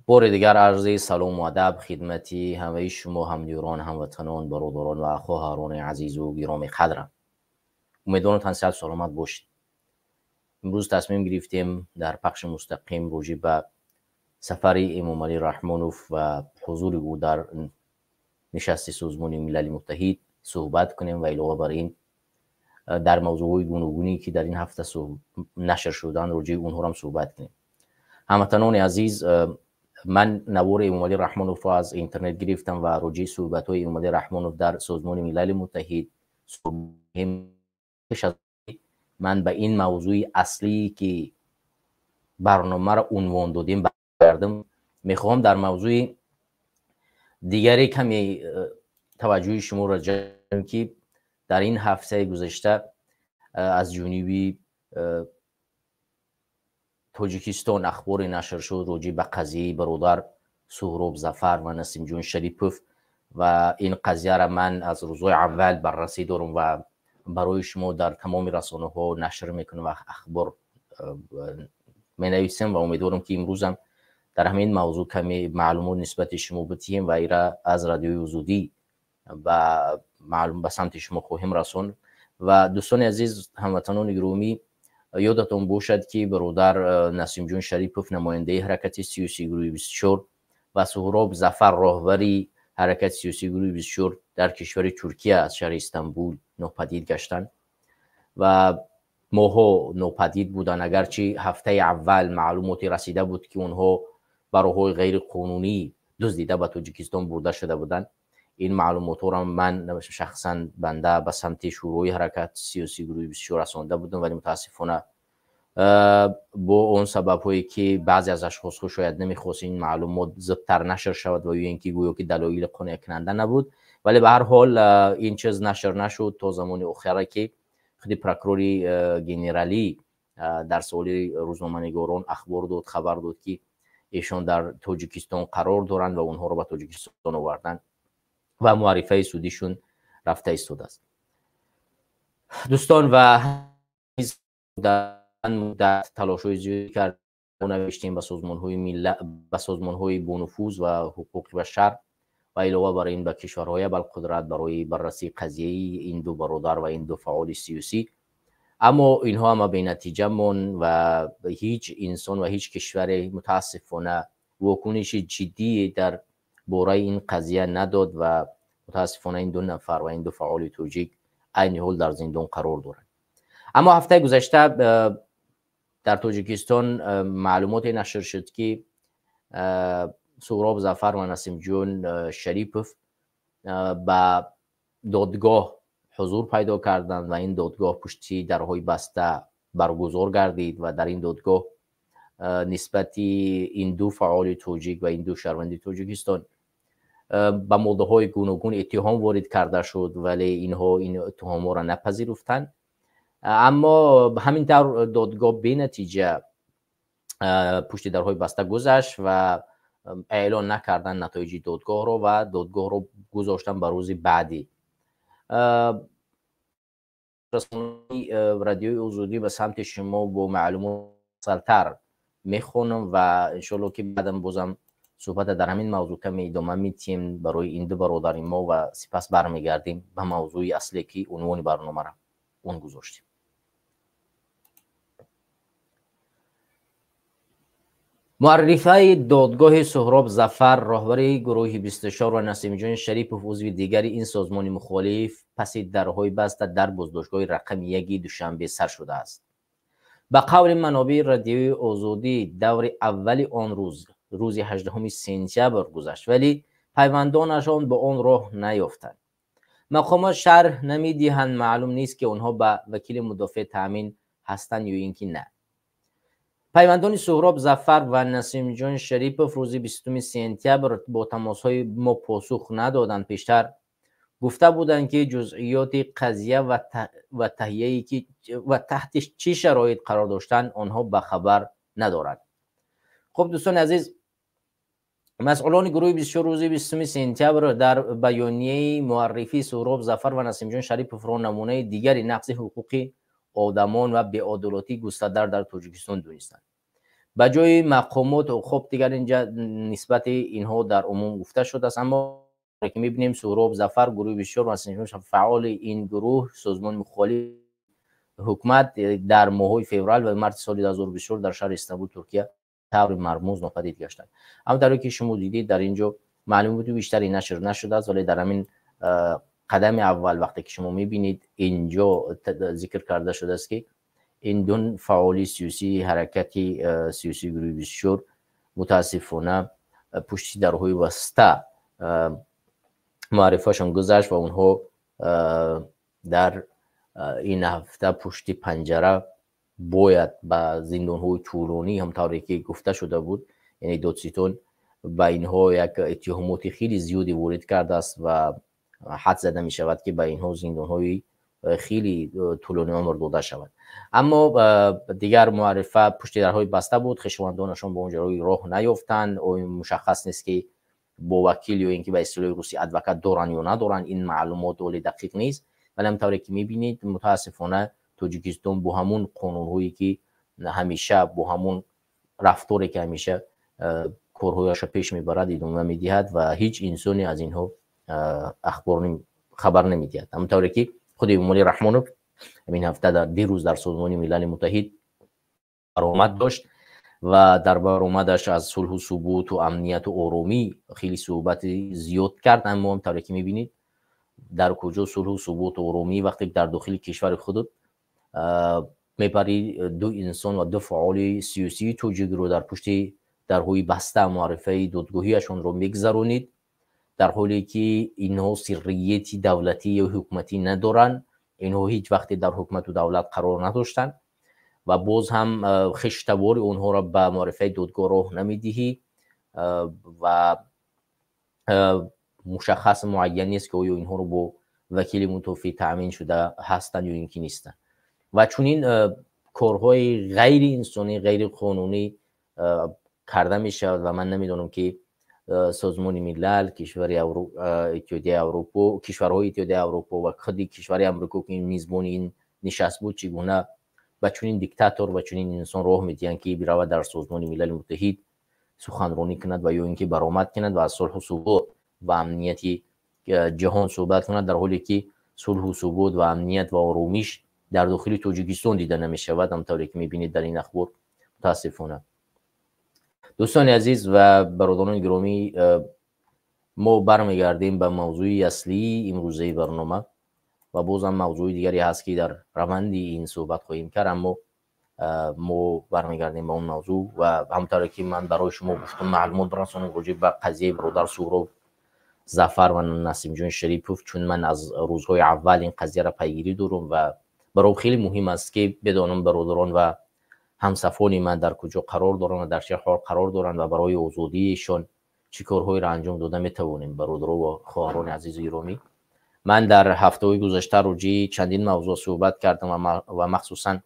Бори дигар арзи салому адаб хидмати ҳамаи шумо ҳамдиёрон, ҳамватанон, бародарон ва хоҳарони азизу гироми қадрам. Умедворам тансиҳату саломат бошед. Имрӯз тасмим гирифтем дар пахши мустақим роҷеъ ба сафари Эмомалӣ Раҳмонов ва ҳузури ӯ дар нишасти Созмони Милали Муттаҳид суҳбат кунем ва илова бар ин дар мавзӯъҳои гуногуне ки дар ин ҳафта нашр шуданд, роҷеъи онҳоро суҳбат кунем. Ҳамватанони азиз, ман навори Эмомалӣ Раҳмоновро аз интернет гирифтам ва роҷеъи суҳбатҳои Эмомалӣ Раҳмонов дар Созмони Милали Муттаҳид пеш аз ман ба ин мавзӯи аслӣ ки барномаро унвон додем баргардам, мехоҳам дар мавзӯи дигаре каме таваҷҷӯҳи шуморо ҷалб кунам ки дар ин ҳафтаи гузашта аз ҷониби Тоҷикистон ахборе нашр шуд роҷеъ ба қазияи бародар Суҳроб Зафар ва Насимҷон Шарипов ва ин қазияро ман аз рӯзҳои аввал баррасӣ дорам ва барои шумо дар тамоми расонаҳо нашр мекунам ва ахбор менависам ва умедворам ки имрӯзам дар ҳамин мавзӯъ каме маълумот нисбати шумо бидиҳем ва ира аз Радиои Озодӣ ба самти шумо хоҳем расонд. Ва дӯстони азиз, ҳамватанони гиромӣ, ёдатон бошад ки бародар Насимҷон Шарипов, намояндаи ҳаракати сиёсии гурӯҳи 24 ва Суҳроб Зафар, роҳбари ҳаракати сиёсии гурӯҳи 24 дар кишвари Туркия аз шаҳри Истанбул нопадид гаштанд ва моҳҳо нопадид буданд. Агарчи ҳафтаи аввал маълумоте расида буд ки онҳо ба роҳҳои ғайриқонунӣ дуздида ба Тоҷикистон бурда шуда буданд. Ин маълумотҳоро ман шахсан банда ба самти Шӯрои ҳаракати сиёсии гурӯҳи 24 расонда будам, вале мутаассифона бо он сабабҳое ки баъзе аз ашхосҳо шояд намехост ин маълумот зудтар нашр шавад ва ё ин ки гӯё ки далоили қонеъкунанда набуд, вале ба ҳар ҳол ин чиз нашр нашуд то замони охира ки худи прокурори генералӣ дар суоли рӯзноманигорон ахбор дод, хабар дод ки эшон дар Тоҷикистон қарор доранд ва онҳоро ба Тоҷикистон оварданд ва муаррифаи судишон рафта истодааст. Дӯстон, ва дар муддат талошҳои зиёде кард, навиштем ба созмонҳои бонуфуз ва ҳуқуқи башар ва илова бар ин ба кишварҳои абарқудрат барои баррасии қазияи ин ду бародар ва ин ду фаъоли сиёсӣ. Аммо инҳо ҳама бенатиҷа монд ва ҳеҷ инсон ва ҳеҷ кишваре мутаассифона вокуниши ҷиддие дар бораи ин қазия надод ва мутаассифона ин ду нафар ва ин ду фаъоли тоҷик айни ҳол дар зиндон қарор доранд. Аммо ҳафтаи гузашта дар Тоҷикистон маълумоте нашр шуд ки Суҳроб Зафар ва Насимҷон Шарипов ба додгоҳ ҳузур пайдо карданд ва ин додгоҳ пушти дарҳои баста баргузор гардид ва дар ин додгоҳ нисбати ин ду фаъоли тоҷик ва ин ду шаҳрванди Тоҷикистон ба моддаҳои гуногун иттиҳом ворид карда шуд, вале инҳо ин иттиҳомҳоро напазируфтанд. Аммо ҳамин тавр додгоҳ бенатиҷа пушти дарҳои баста гузашт ва эълон накарданд натоиҷи додгоҳро ва додгоҳро гузоштанд ба рӯзи баъдӣ. Радиои Озодӣ ба самти шумо бо маълумот муфассалтар мехонам ва иншоалло ки баъдам бозам суҳбата дар ҳамин мавзӯъ каме идома медиҳем барои ин ду бародари мо ва сипас бармегардем ба мавзӯи асле ки унвони барномаро он гузоштем. Муаррифаи додгоҳи Суҳроб Зафар, роҳбари гурӯҳи 24 ва Насимҷон Шарипов, узви дигари ин созмони мухолиф, паси дарҳои баста дар боздоштгоҳи рақами 1 Душанбе сар шудааст. Ба қавли манобеи Радиои Озодӣ, даври аввали он рӯз, рӯзи 18 сентябр гузашт, вале пайвандонашон ба он роҳ наёфтанд. Мақомот шарҳ намедиҳанд, маълум нест ки онҳо ба вакили мудофеъ таъмин ҳастанд ё ин ки на. Пайвандони Суҳроб Зафар ва Насимҷон Шарипов рӯзи 20 сентябр бо тамосҳои мо посух надоданд. Пештар гуфта буданд ки ҷузъиёти қазия ва таҳти чӣ шароит қарор доштанд онҳо ба хабар надоранд. Хуб, дӯстони азиз, масъулони гурӯҳи 24 рӯзи 20 сентябр дар баёнияи муаррифии Суҳроб Зафар ва Насимҷон Шариповро намунаи дигари нақзи ҳуқуқи одамон ва беадолатии густарда дар Тоҷикистон донистанд. Ба ҷои мақомот, хуб, дигар инҷа нисбати инҳо дар умум гуфта шудааст, аммо ки мебинем, Суҳроб Зафар, гурӯҳи 24, фаъоли ин гурӯҳ, созмони мухолиф ҳукумат, дар моҳҳои феврал ва марти соли 2024 дар шаҳри Истанбул, Туркия, таври мармуз нопадид гаштанд. Ҳамон тавре ки шумо дидед, дар ин ҷо маълумоти бештаре нашр нашудааст, вале дар ҳамин қадами аввал, вақте ки шумо мебинед, инҷо зикр карда шудааст, ки ин ду фаъоли сиёсии ҳаракати сиёсии гурӯҳи 24 мутаассифона пушти дарҳои баста муаррифашон гузашт ва онҳо дар ин ҳафта пушти панҷара бояд ба зиндонҳои тӯлонӣ, ҳамтавре ки гуфта шуда буд, яъне додситон ба инҳо як иттиҳомоти хеле зиёде ворид кардааст ва ҳад зада мешавад, ки ба инҳо зиндонҳои хеле тӯлони умр дода шавад. Аммо дигар муаррифа пушти дарҳои баста буд, хешовандонашон ба он ҷо роҳ наёфтанд. Мушаххас нест, ки бо вакил ё ин ки ба истилоҳи русӣ адвокат доранд ё надоранд, ин маълумот оле дақиқ нест. Вале ҳамтавре ки мебинед, мутаассифона Тоҷикистон бо ҳамун қонунҳое ки ҳамеша, бо ҳамун рафторе ки ҳамеша корҳояшро пеш мебарад, идома медиҳад ва ҳеҷ инсоне аз инҳо ахбор, хабар намедиҳад. Ҳамон тавре ки худи Эмомалӣ Раҳмонов ҳамин ҳафта, дар дирӯз, дар Созмони Милали Муттаҳид баромад дошт ва дар баромадаш аз сулҳу субуту амнияту оромӣ хеле суҳбати зиёд кард, аммо ҳам тавре ки мебинед, дар куҷо сулҳу субуту оромӣ, вақте дар дохили кишвари худат мебарӣ ду инсон ва ду фаъоли сиёсии тоҷикро, дар пушти дарҳои баста муаррифаи додгоҳиашонро мегузаронид, дар ҳоле ки инҳо сиррияти давлатӣ ё ҳукуматӣ надоранд, инҳо ҳеҷ вақте дар ҳукумату давлат қарор надоштанд ва боз ҳам хештабори онҳоро ба муаррифаи додгоҳ роҳ намедиҳӣ ва мушаххас, муайян нест, ки оё инҳоро бо вакили мудофиъ таъмин шуда ҳастанд ё ин ки нестанд. Ва чунин корҳои ғайриинсонӣ, ғайриқонунӣ карда мешавад ва ман намедонам, ки Созмони Милал, кишвари Иттиҳодияи Аврупо, кишварҳои Иттиҳодияи Аврупо ва худи кишвари Амрико, ки мизбони ин нишаст буд, чӣ гуна ба чунин диктатор ва чунин инсон роҳ медиҳанд, ки биравад, дар Созмони Милали Муттаҳид суханронӣ кунад ва ё ин ки баромад кунад ва аз сулҳу субот ва амнияти ҷаҳон суҳбат кунад, дар ҳоле ки сулҳу субот ва амният ва оромиш дар дохили Тоҷикистон дида намешавад, ҳамтавре ки мебинед дар ин ахбор, мутаассифона. Дӯстони азиз ва бародарони гиромӣ, мо бармегардем ба мавзӯи аслии имрӯзаи барнома ва бозам мавзӯи дигаре ҳаст, ки дар раванди ин суҳбат хоҳем кард, аммо мо бармегардем ба он мавзӯъ. Ва ҳамтавре ки ман барои шумо гуфтам, маълумот расонам роҷеъ ба қазияи бародар Суҳроб Зафар ва Насимҷон Шарипов, чун ман аз рӯзҳои аввал ин қазияро пайгирӣ дорам ва баром хеле муҳим аст, ки бидонам бародарон ва ҳамсафони ман дар куҷо қарор доранд ва дар чӣ ҳол қарор доранд ва барои озодиишон чӣ корҳоеро анҷом дода метавонем. Бародаро ва хоҳарони азизу гиромӣ, ман дар ҳафтаҳои гузашта роҷеи чандин мавзӯъ суҳбат кардам ва махсусан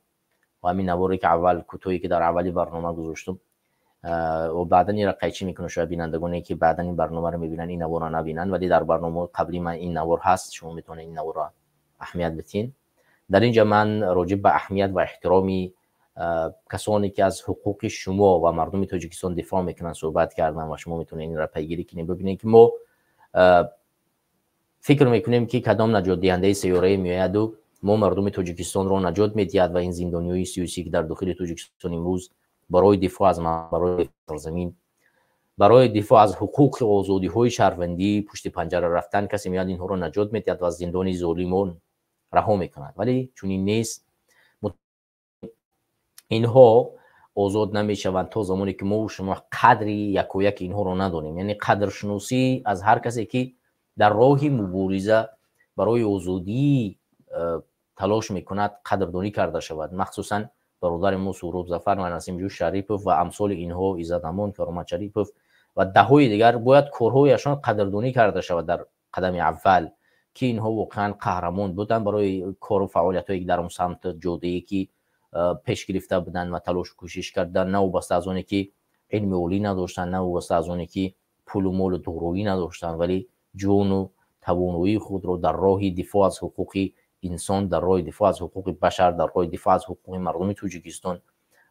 ҳамин наворе ки аввал, кӯтоҳе ки дар аввали барнома гузоштум ва баъдан инро қайчӣ мекунам, шояд бинандагоне ки баъдан ин барномаро мебинанд, ин наворро набинанд, вале дар барномаҳои қаблии ман ин навор ҳаст, шумо метавонед ин наворро аҳамият бидиҳед. Дар ин ҷо ман роҷеъ ба аҳамият ва эҳтироми касоне ки аз ҳуқуқи шумо ва мардуми Тоҷикистон дифоъ мекунанд, суҳбат кардам ва шумо метавонед инро пайгирӣ кунед, бибинед, ки мо фикр мекунем, ки кадом наҷотдиҳандаи сайёрае меояду мо мардуми Тоҷикистонро наҷот медиҳад ва ин зиндониҳои сиёсӣ, ки дар дохили Тоҷикистон имрӯз барои дифоъ аз барои сарзамин, барои дифоъ аз ҳуқуқи озодиҳои шаҳрвандӣ пушти панҷара рафтан, касе меояд, инҳоро наҷот медиҳад ва аз зиндони золимон раҳо мекунад. Вале чунин нест. Инҳо озод намешаванд то замоне ки мову шумо қадри якояки инҳоро надонем, яъне қадршиносӣ аз ҳар касе ки дар роҳи мубориза барои озодӣ талош мекунад, қадрдонӣ карда шавад. Махсусан бародари мо Суҳроб Зафар ва Насимҷон Шарипов ва амсоли инҳо, Иззат Амон, Каромат Шарипов ва даҳҳои дигар, бояд корҳояшон қадрдонӣ карда шавад дар қадами аввал, ки инҳо воқеан қаҳрамон буданд барои кору фаъолиятҳое ки дар он самт, ҷодае ки пеш гирифта буданд ва талошу кӯшиш карданд, навобаста аз оне ки илми олӣ надоштанд, навобаста аз оне ки пулу молу дороӣ надоштанд, вале ҷону тавоноии худро дар роҳи дифоъ аз ҳуқуқи инсон, дар роҳи дифоъ аз ҳуқуқи башар, дар роҳи дифоъ аз ҳуқуқи мардуми Тоҷикистон.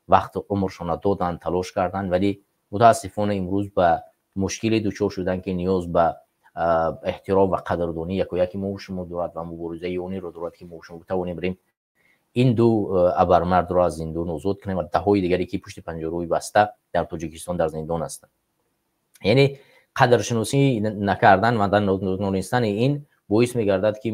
вақт умршона доданд, талош карданд, вале мутаассифона имрӯз ба мушкиле дучор шуданд, ки ниёз ба эҳтиром ва қадрдонӣ якояки мо шумо дорад ва муборизаи онеро дорад, ки мо шумо битавонем рем ин ду абармардро аз зиндон озод кунем ва даҳҳои дигаре, ки пушти панҷараҳои баста дар Тоҷикистон дар зиндон ҳастанд. Яъне қадршиносӣ накардан ва надонистани ин боис мегардад, ки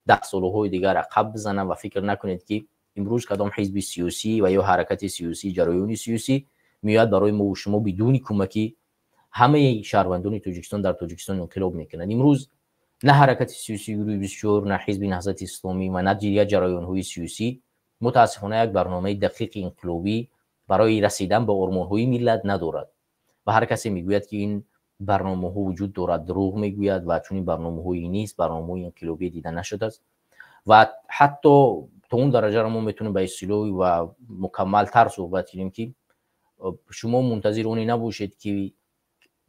10 солаҳои дигар ақаб бизананд. Ва фикр накунед, ки имрӯз кадом ҳизби сиёсӣ ва ё ҳаракати сиёсӣ, ҷараёни сиёсӣ меояд, барои мову шумо бидуни кӯмаки ҳамаи шаҳрвандони Тоҷикистон дар Тоҷикистон инқилоб мекунад. Имрӯз на ҳаракати сиёсии гурӯҳи 24, на ҳизби Наҳзати Исломӣ ва на дигар ҷараёнҳои сиёсӣ, мутаассифона, як барномаи дақиқи инқилобӣ барои расидан ба ормонҳои миллат надорад. Ва ҳар касе мегӯяд, ки ин барномаҳо вуҷуд дорад, дурӯғ мегӯяд ва чунин барномаҳое нест, барномаҳои инқилобӣ дида нашудааст. Ва ҳатто то он дараҷаро мо метавонем ба истилоҳ ва мукаммалтар суҳбат кунем, ки шумо мунтазир оне набошед, ки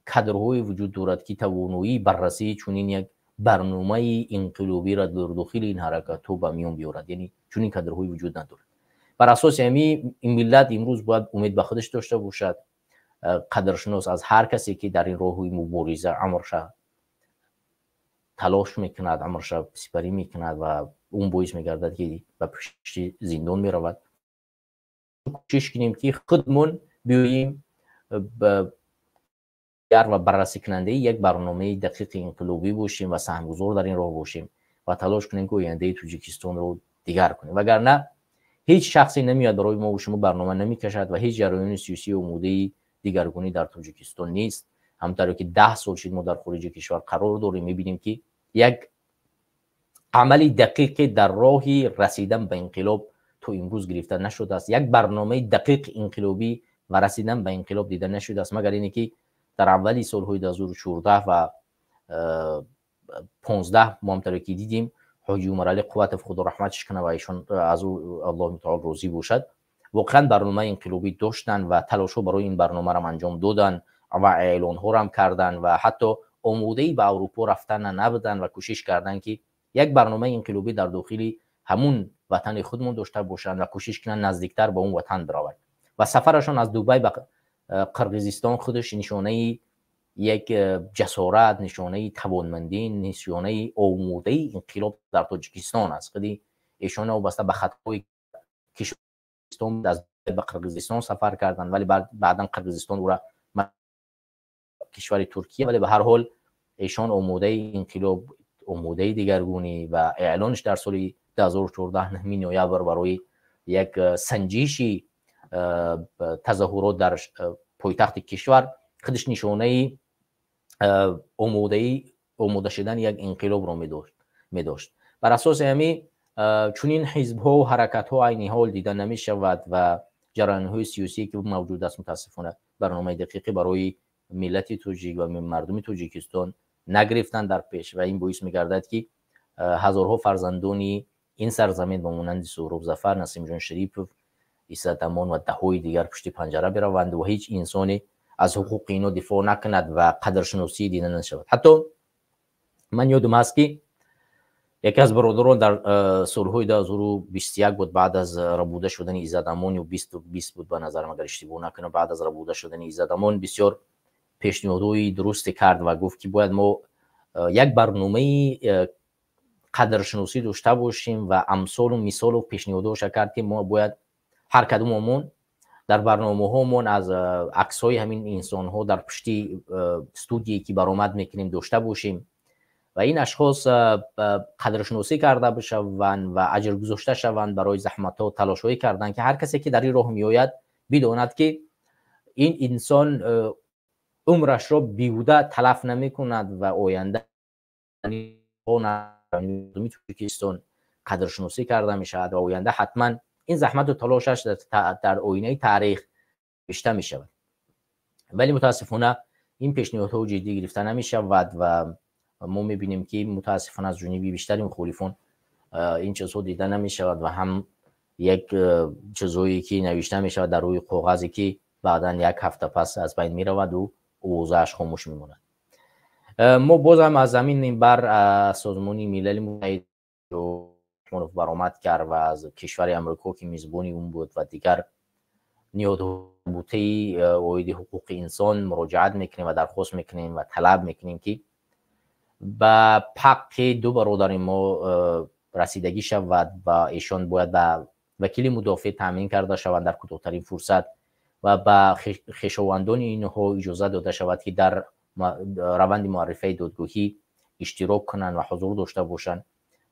кадрҳое вуҷуд дорад, ки тавоноии баррасии чунин як барномаи инқилобиро дар дохили ин ҳаракатҳо ба миён биёрад. Яъне чунин кадрҳое вуҷуд надорад. Бар асоси ҳамин, ин миллат имрӯз бояд умед ба худаш дошта бошад, қадршинос аз ҳар касе, ки дар ин роҳи мубориза умрша талош мекунад, умрша сипарӣ мекунад ва он боис мегардад, ки ба пушти зиндон меравад. Кӯшиш кунем, ки худмон биёем ва баррасикунандаи як барномаи дақиқи инқилобӣ бошем ва саҳмгузор дар ин роҳ бошем ва талош кунем, ки ояндаи Тоҷикистонро дигар кунем. Вагарна ҳеҷ шахсе намеояд, барои мо шумо барнома намекашад ва ҳеҷ ҷараёни сиёсии омодаи дигаргунӣ дар Тоҷикистон нест. Ҳамтаре ки 10 сол шид мо дар хориҷи кишвар қарор дорем, мебинем, ки як амали дақиқе дар роҳи расидан ба инқилоб то имрӯз гирифта нашудааст. Як барномаи дақиқи инқилобӣ ва расидан ба инқилоб дида нашудааст, магар ине ки дар аввали солҳои 2014 ва 15 мо ҳамтаре ки дидем, Ҳоҷи Умаралӣ Қувватов, Худо раҳматш кунад ва ишон аз ӯ Аллоҳи таоло розӣ бошад, воқеан барномаи инқилобӣ доштанд ва талошҳо барои ин барномарам анҷом доданд ва эълонҳорам карданд ва ҳатто омодаи ба Аврупо рафтан набуданд ва кӯшиш карданд, ки як барномаи инқилобӣ дар дохили ҳамун ватани худмон дошта бошанд ва кӯшиш кунанд, наздиктар ба он ватан бираванд. Ва сафарашон аз Дубай ба Қирғизистон худаш нишонаи як ҷасорат, нишонаи тавонмандӣ, нишонаи омодаи инқилоб дар Тоҷикистон аст. Худи эшон вобаста ба хатҳои кишваристон аз ба Қирғизистон сафар карданд, вале баъдан Қирғизистон ӯра кишвари Туркия. Вале ба ҳар ҳол эшон омодаи инқилоб, омодаи дигаргунӣ ва эълонш дар соли 2014 9 ноябр барои як санҷиши тазоҳурот дар пойтахти кишвар худаш нишонаи омода шудани як инқилобро медошт. Бар асоси ҳамин, чунин ҳизбҳо, ҳаракатҳо айни ҳол дида намешавад ва ҷараёнҳои сиёсие, ки мавҷуд аст, мутаассифона, барномаи дақиқӣ барои миллати тоҷик ва мардуми Тоҷикистон нагирифтанд дар пеш. Ва ин боис мегардад, ки ҳазорҳо фарзандони ин сарзамин ба монанди Суҳроб Зафар, Насимҷон Шарипов, Исатамон ва даҳҳои дигар пушти панҷара бираванд ва ҳеҷ инсоне аз ҳуқуқи ино дифоъ накунад ва қадршиносӣ дида нашавад. Ҳатто ман ёдам ҳаст, ки яке аз бародарон дар солҳои 2021 буд, баъд аз рабуда шудани Иззат Амон, ё 2020 буд, ба назарам, агар иштибоҳ накунам, баъд аз рабуда шудани Иззат Амон бисёр пешниҳодҳои дурусте кард ва гуфт, ки бояд мо як барномаи қадршиносӣ дошта бошем ва амсолу мисолу пешниҳодҳоша кард, ки мо бояд ҳар кадомомон дар барномаҳомон аз аксҳои ҳамин инсонҳо дар пушти студие, ки баромад мекунем, дошта бошем ва ин ашхос қадршиносӣ карда бишаванд ва аҷр гузошта шаванд барои заҳматҳо, талошҳое карданд, ки ҳар касе, ки дар ин роҳ меояд, бидонад, ки ин инсон умрашро беҳуда талаф намекунад ва оянда Тоҷикистон қадршиносӣ карда мешавад ва оянда ҳатман ин заҳмату талошаш дар оинаи таърих навишта мешавад. Вале мутаассифона ин пешниҳодҳо ҷиддӣ гирифта намешавад ва мо мебинем, ки мутаассифона аз ҷониби бештари мухолифон ин чизҳо дида намешавад ва ҳам як чизҳое, ки навишта мешавад дар рӯи коғазе, ки баъдан як ҳафта пас аз байн мераваду овозааш хомӯш мемонад. Мо бозам аз ҳамин минбар Созмони Милали Муттаҳид Раҳмонов баромад кард ва аз кишвари Амрико ки мизбони он буд ва дигар ниҳодҳои оиди ҳуқуқи инсон муроҷиат мекунем ва дархост мекунем ва талаб мекунем ки ба ҳаққи ду бародари мо расидагӣ шавад ва эшон бояд ба вакили мудофеъ таъмин карда шаванд дар кӯтоҳтарин фурсат ва ба хешовандони инҳо иҷоза дода шавад ки дар раванди муаррифаи додгоҳӣ иштирок кунанд ва ҳузур дошта бошанд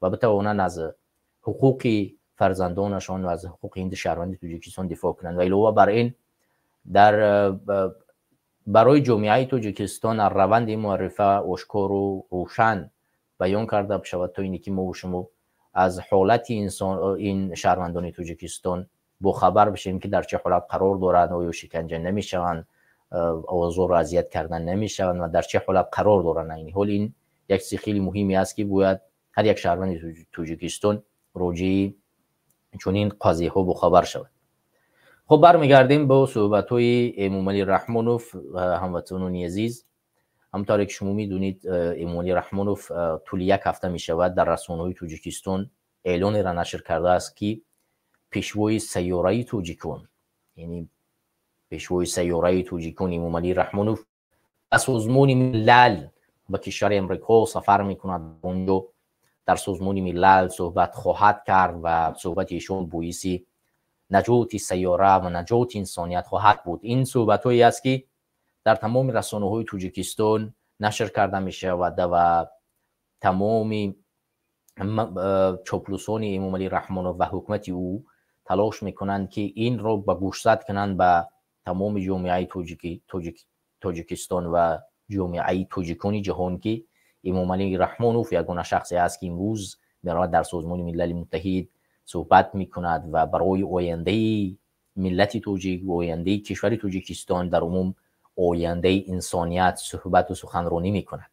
ва битавонанд аз ҳуқуқи фарзандонашон ва аз ҳуқуқи ин шаҳрванди Тоҷикистон дифоъ кунанд. Ва илова бар ин дар барои ҷомеаи Тоҷикистон аз раванди муаррифа ошкору рӯшан баён карда бишавад, то ине ки мо шумо аз ҳолати инсон ин шаҳрвандони Тоҷикистон бохабар бишем ки дар чӣ ҳолат қарор доранд, оё шиканҷа намешаванд, озору азият кардан намешаванд ва дар чӣ ҳолат қарор доранд. Айни ҳол ин як чизи хеле муҳиме аст ки бояд ҳар як шаҳрванди Тоҷикистон роҷеи чунин қазияҳо бохабар шавад. Хуб, бармегардем бо суҳбатҳои Эмомалӣ Раҳмонов. Ҳамватанони азиз, ҳамтавре ки шумо медонед, Эмомалӣ Раҳмонов тӯли як ҳафта мешавад дар расонаҳои Тоҷикистон эълонеро нашр кардааст ки пешвои сайёраи тоҷикон, яъне пешвои сайёраи тоҷикон Эмомалӣ Раҳмонов ба Созмони Милал, ба кишвари Амрико сафар мекунад. Онҷо дар Созмони Милал суҳбат хоҳад кард ва суҳбати эшон боиси наҷоти сайёра ва наҷоти инсоният хоҳад буд. Ин суҳбатҳое аст ки дар тамоми расонаҳои Тоҷикистон нашр карда мешавад ва тамоми чоплусони Эмомалӣ Раҳмонов ва ҳукумати ӯ талош мекунанд ки инро ба гӯшзад кунанд ба тамоми ҷомеаи Тоҷикистон ва ҷомеаи тоҷикони ҷаҳон ки Эмомалӣ Раҳмонов ягона шахсе аст ки имрӯз меравад дар Созмони Милали Муттаҳид суҳбат мекунад ва барои ояндаи миллати тоҷик ва ояндаи кишвари Тоҷикистон, дар умум ояндаи инсоният суҳбату суханронӣ мекунад.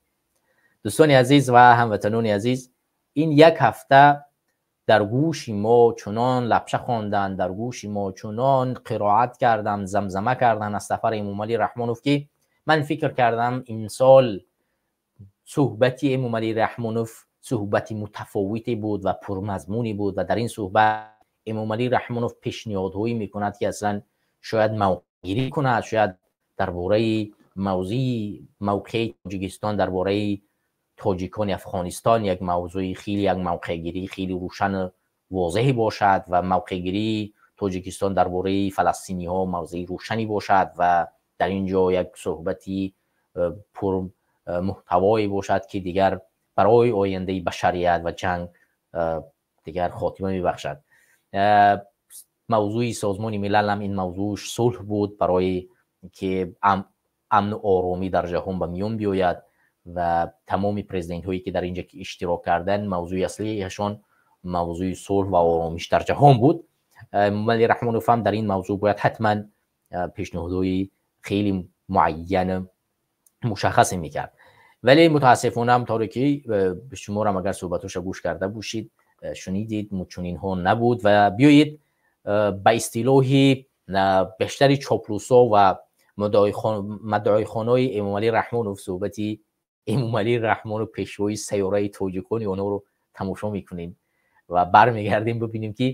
Дӯстони азиз ва ҳамватанони азиз, ин як ҳафта дар гӯши мо чунон лапша хонданд, дар гӯши мо чунон қироат карданд, замзама карданд аз сафари Эмомалӣ Раҳмонов ки ман фикр кардам имсол суҳбати Эмомалӣ Раҳмонов суҳбати мутафовите буд ва пурмазмуне буд ва дар ин суҳбат Эмомалӣ Раҳмонов пешниҳодҳое мекунад ки аслан шояд мавқеъгирӣ кунад, шояд дар бораи мавзӯи мавқеи Тоҷикистон, дар бораи тоҷикони Афғонистон як мавзӯи хеле, як мавқеъгирӣ хеле рӯшану возеҳе бошад ва мавқеъгирии Тоҷикистон дар бораи фаластиниҳо мавзӯи рӯшане бошад ва дар ин ҷо як суҳбати пурмуҳтавое бошад ки дигар барои ояндаи башарият ва ҷанг дигар хотима мебахшад. Мавзӯи Созмони Милал ҳам ин мавзӯъ сулҳ буд, барои ки амну оромӣ дар ҷаҳон ба миён биёяд ва тамоми президентҳое ки дар инҷа иштирок карданд, мавзӯи аслиашон мавзӯи сулҳ ва оромиш дар ҷаҳон буд. Эмомалӣ Раҳмонов ҳам дар ин мавзӯъ бояд ҳатман пешниҳодҳои хеле муайяну мушаххасе мекард. Вале мутаассифона ҳамтавре ки шуморам агар суҳбатҳоша гӯш карда бошед, шунидед, чунинҳо набуд. Ва биёед ба истилоҳи бештари чоплусо ва маддаоихонаи Эмомалӣ Раҳмонов суҳбати Эмомалӣ Раҳмонов пешвои сайёраи тоҷикони онҳоро тамошо мекунем ва бармегардем бибинем ки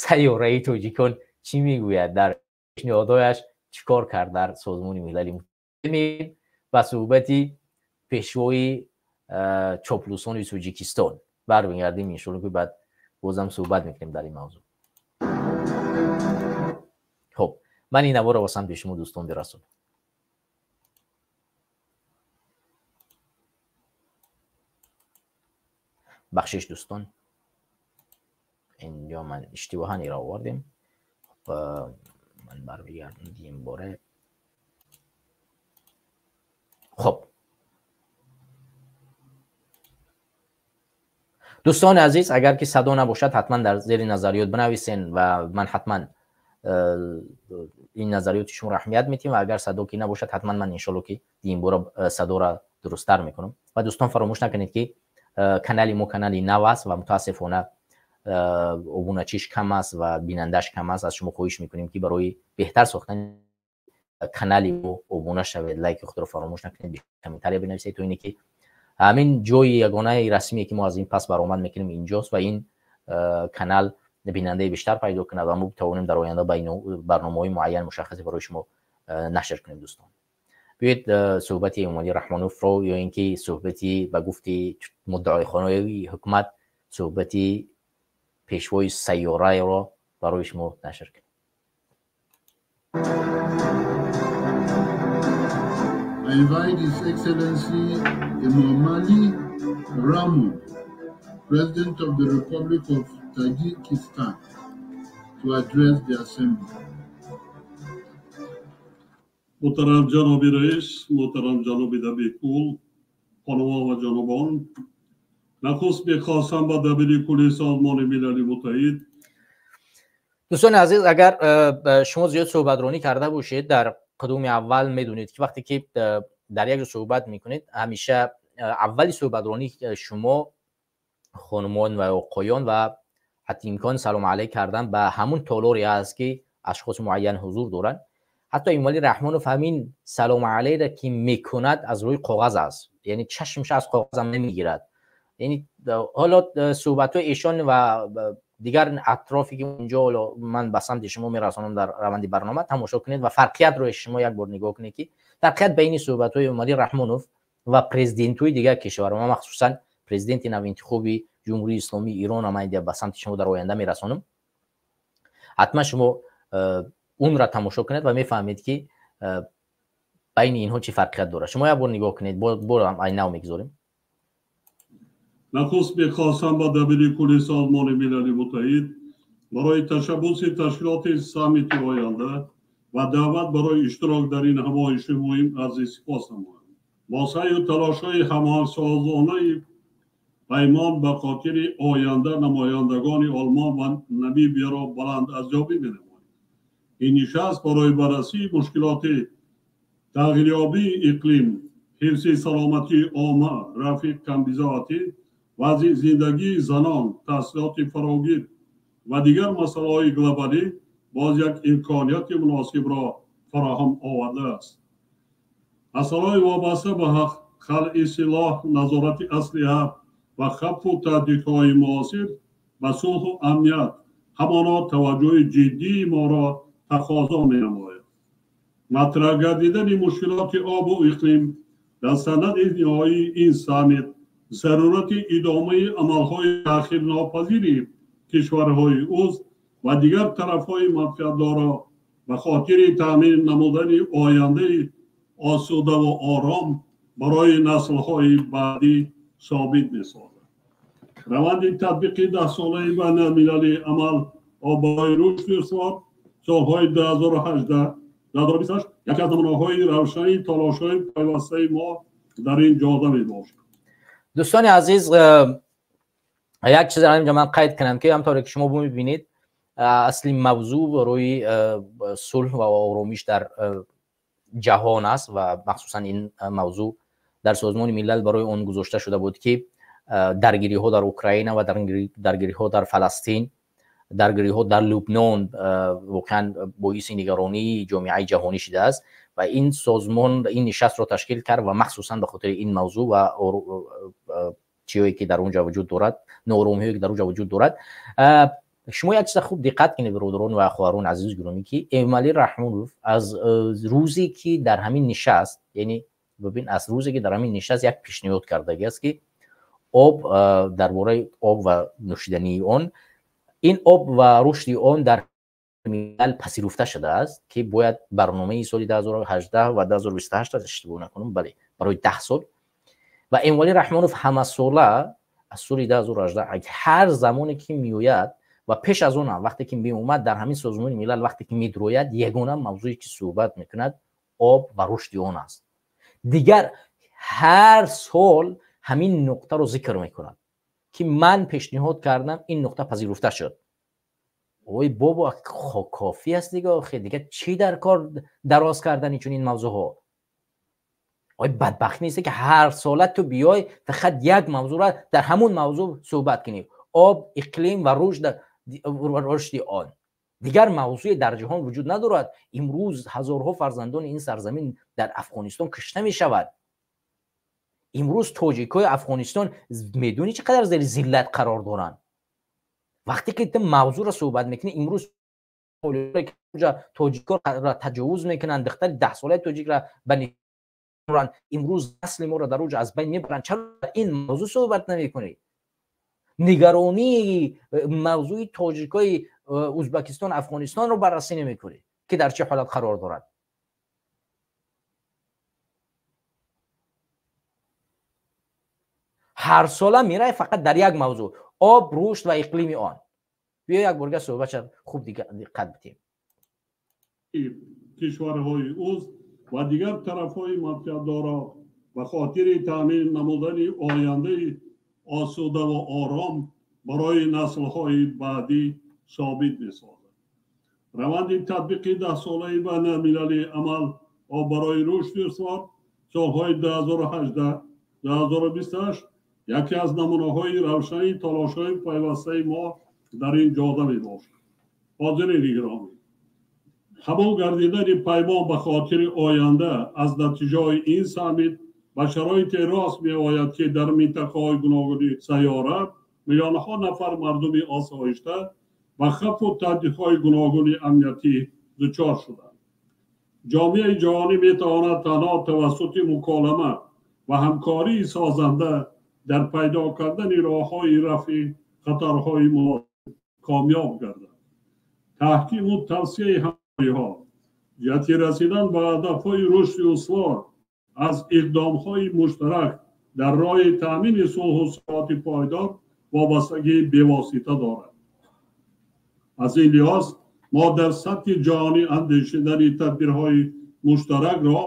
сайёраи тоҷикон чӣ мегӯяд, дар пешниҳодҳояш чӣ кор кард дар Созмони Милали Муттаҳид ба суҳбати пешвои чоплусони Тоҷикистон бармегардем иншоалло ки баъд бозам суҳбат мекунем дар ин мавзӯъ. Хуб, ман ин наворро ба самти шумо дӯстон бирасонам. Бахшиш дӯстон, инҷо ман иштибоҳан иро овардем. Ман бармегардам дим боре. Хуб, дӯстони азиз, агар ки садо набошад, ҳатман дар зери назариёт бинависен ва ман ҳатман ин назариёти шуморо аҳамият медиҳем ва агар садо ки набошад, ҳатман ман иншоалло ки димбора садоро дурусттар мекунам. Ва дӯстон, фаромӯш накунед ки канали мо канали нав аст ва мутаассифона обуначиш кам аст ва бинандаш кам аст. Аз шумо хоҳиш мекунем ки барои беҳтар сохтани канали мо обуна шавед, лайки худро фаромӯш накунед, комментария бинависед, то ине ки Ҳамин ҷои ягонаи расмие ки мо аз ин пас баромад мекунем инҷост ва ин канал бинандаи бештар пайдо кунад ва мо битавонем дар оянда барномаҳои муайян мушаххасе барои шумо нашр кунем. Дӯстон, биёед суҳбати Эмомалӣ Раҳмоновро ё ин ки суҳбати ба гуфти муддаоихонаи ҳукумат суҳбати пешвои сайёраро барои шумо нашр кунем. I invite His Excellency Emomali Rahmon, President of the Republic of Tajikistan, to address the Assembly. Муҳтарам ҷаноби раис, муҳтарам ҷаноби дабиркул, хонумҳо ва ҷанобон, нахуст мехостам ба дабири кулли Созмони Милали Муттаҳид. Дӯстони азиз, агар шумо зиёд суҳбатронӣ карда бошед, дар қудуми аввал медонед ки вақте ки дар як ҷо суҳбат мекунед, ҳамеша аввали суҳбатронӣ шумо хонумон ва оқоён ва ҳатти имкон салом алайк кардан ба ҳамун толоре ҳаст ки ашхоси муайян ҳузур доранд. Ҳатто Эмомалӣ Раҳмонов ҳамин салом алайкро ки мекунад аз рӯи коғаз аст, яъне чашмаш аз коғазам намегирад. Яъне ҳоло суҳбатҳои эшон ва дигар атрофе ки унҷо ҳоло ман ба самти шумо мерасонам дар раванди барнома тамошо кунед ва фарқиятро шумо як бор нигоҳ кунед ки фарқият байни суҳбатҳои Эмомалӣ Раҳмонов ва президентҳои дигар кишварҳо, ман махсусан президенти навинтихоби Ҷумҳурии Исломии Эрон ман ба самти шумо дар оянда мерасонам, ҳатман шумо онро тамошо кунед ва мефаҳмед ки байни инҳо чӣ фарқият дорад. Шумо як бор нигоҳ кунед, борам айнав мегузорем. Нахуст мехостам ба дабири кулли Созмони Милали Муттаҳид барои ташаббуси ташкилоти саммити оянда ва даъват барои иштирок дар ин ҳамоиши муҳим арзи сипос намоям. Бо саъю талошҳои ҳамоҳангсозонаи паймон ба хотири оянда намояндагони Олмон ва Намибияро баланд арзёбӣ менамоем. Ин нишаст барои баррасии мушкилоти тағйирёбии иқлим, ҳифзи саломатии омма, рафъи камбизоатӣ, вазъи зиндагии занон, таҳсилоти фарогир ва дигар масъалаҳои глобалӣ боз як имконияти муносибро фароҳам овардааст. Масъалаҳои вобаста ба халъи силоҳ, назорати аслиҳа ва хавфу таҳдидҳои муосир ба сулҳу амният ҳамоно таваҷҷӯҳи ҷиддии моро тақозо менамояд. Матраҳ гардидани мушкилоти обу иқлим дар санади ниҳоии ин саммит зарурати идомаи амалҳои таъхирнопазири кишварҳои узв ва дигар тарафҳои манфиатдорро ба хотири таъмин намудани ояндаи осудаву ором барои наслҳои баъдӣ собит месозад. Раванди татбиқи даҳсолаи байналмилалии амал барои рушди устувор солҳои 2018-2028 яке аз намунаҳои равшани талошҳои пайвастаи мо дар ин ҷода мебошад. Дӯстони азиз, як чиз инҷо ман қайд кунам ки ҳамтавре ки шумо мебинед, асли мавзӯъ барои сулҳ ва оромиш дар ҷаҳон аст ва махсусан ин мавзӯъ дар Созмони Милал барои он гузошта шуда буд ки даргириҳо дар Украина ва даргириҳо дар Фаластин, даргириҳо дар Лубнон воқеан боиси нигаронии ҷомеаи ҷаҳонӣ шудааст ва ин созмон ин нишастро ташкил кард ва махсусан ба хотири ин мавзӯъ ва чиҳое ки дар он ҷо вуҷуд дорад, нооромиҳое ки дар он ҷо вуҷуд дорад. Шумо як чиза хуб диққат кунед, бародарон ва хоҳарон азиз гиромӣ, ки Эмомалӣ Раҳмонов аз рӯзе ки дар ҳамин нишаст, яъне бибин, аз рӯзе ки дар ҳамин нишаст як пешниҳод кардагӣ аст ки об, дар бораи об ва нӯшидании он, ин об ва рушди он дар милал пазируфта шудааст ки бояд барномаи соли 2018 ва 2028 иштибоҳ накунам, бале, барои 10 сол. Ва Эмомалӣ Раҳмонов ҳамасола аз соли 2018 ҳар замоне ки меояд ва пеш аз он ҳам вақте ки меомад дар ҳамин Созмони Милал, вақте ки медрояд, ягона мавзӯе ки суҳбат мекунад об ва рушди он аст. Дигар ҳар сол ҳамин нуқтаро зикр мекунад ки ман пешниҳод кардам, ин нуқта пазируфта шуд. Ой бобо, кофӣ аст дига, охе дига чӣ дар кор дароз кардани чунин мавзӯъҳо? Ой бадбахт нест ки ҳар сола ту биёй фақат як мавзӯъро дар ҳамун мавзӯъ суҳбат кунӣ: об, иқлим ва рушди он. Дигар мавзӯе дар ҷаҳон вуҷуд надорад. Имрӯз ҳазорҳо фарзандони ин сарзамин дар Афғонистон кушта мешавад. Имрӯз тоҷикҳои Афғонистон медонӣ чӣ қадар зери зиллат қарор доранд? Вақте ки ту мавзӯъро суҳбат мекунӣ, имрӯз тоҷикҳоро таҷовуз мекунанд, духтари 10-солаи тоҷикро ба ниранд, имрӯз насли моро дар оҷа аз байн мебаранд. Чаро дар ин мавзӯъ суҳбат намекунӣ? Нигаронии мавзӯи тоҷикҳои Ӯзбекистон, Афғонистонро баррасӣ намекунӣ, ки дар чӣ ҳолат қарор дорад. Ҳар сола мерай фақат дар як мавзӯъ: об, рушд ва иқлими он. Биё як борга суҳбатша хуб диққат бидиҳем. Кишварҳои узв ва дигар тарафҳои манфиатдорро ба хотири таъмин намудани ояндаи осуда ва ором барои наслҳои баъдӣ собит месозад. Раванди татбиқи 10-солаи байналмилалии амал об барои рушди устувор солҳои 2018-2028 яке аз намунаҳои равшани талошҳои пайвастаи мо дар ин ҷода мебошад. Ҳозирини гиромӣ, қабул гардидани паймон ба хотири оянда аз натиҷаҳои ин саммит ба шароите рост меояд, ки дар минтақаҳои гуногуни сайёра миллионҳо нафар мардуми осоишта ба хавфу таҳдидҳои гуногуни амниятӣ дучор шуданд. Ҷомеаи ҷаҳонӣ метавонад танҳо тавассути муколама ва ҳамкории созанда дар пайдо кардани роҳҳои рафъи хатарҳои муосир комёб гардад. Таҳкиму тавсияи ҳамкориҳо ҷиҳати расидан ба ҳадафҳои рушди устувор аз иқдомҳои муштарак дар роҳи таъмини сулҳу суботи пойдор вобастагии бевосита дорад. Аз ин лиҳоз мо дар сатҳи ҷаҳонӣ андешидани тадбирҳои муштаракро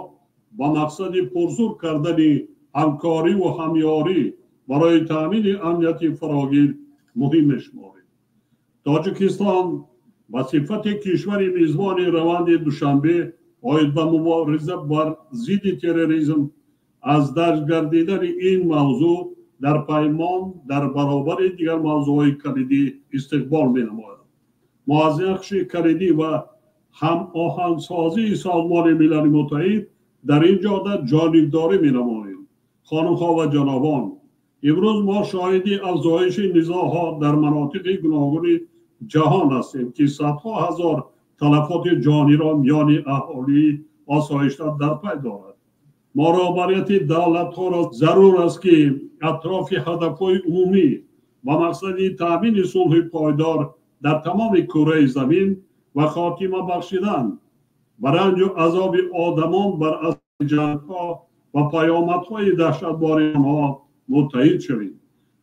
ба мақсади пурзур кардани ҳамкориву ҳамёрӣ барои таъмини амнияти фарогир муҳим мешуморем. Тоҷикистон ба сифати кишвари мизбони раванди Душанбе оид ба мубориза бар зидди терроризм аз дарҷ гардидани ин мавзӯъ дар паймон дар баробари дигар мавзӯъҳои калидӣ истиқбол менамояд. Мо аз нақши калидӣ ва ҳамоҳангсозии Созмони Милали Муттаҳид дар ин ҷода ҷонибдорӣ менамоем. Хонумҳо ва ҷанобон, имрӯз мо шоҳиди афзоиши низоъҳо дар манотиқи гуногуни ҷаҳон ҳастем, ки садҳо ҳазор талафоти ҷониро миёни аҳолии осоишта дар пай дорад. Мо роҳбарияти давлатҳоро зарур аст, ки атрофи ҳадафҳои умумӣ ба мақсади таъмини сулҳи пойдор дар тамоми кураи замин ва хотима бахшидан ба ранҷу азоби одамон бар асоси ҷангҳо ва паёмадҳои даҳшатбори онҳо муттаҳид шавем.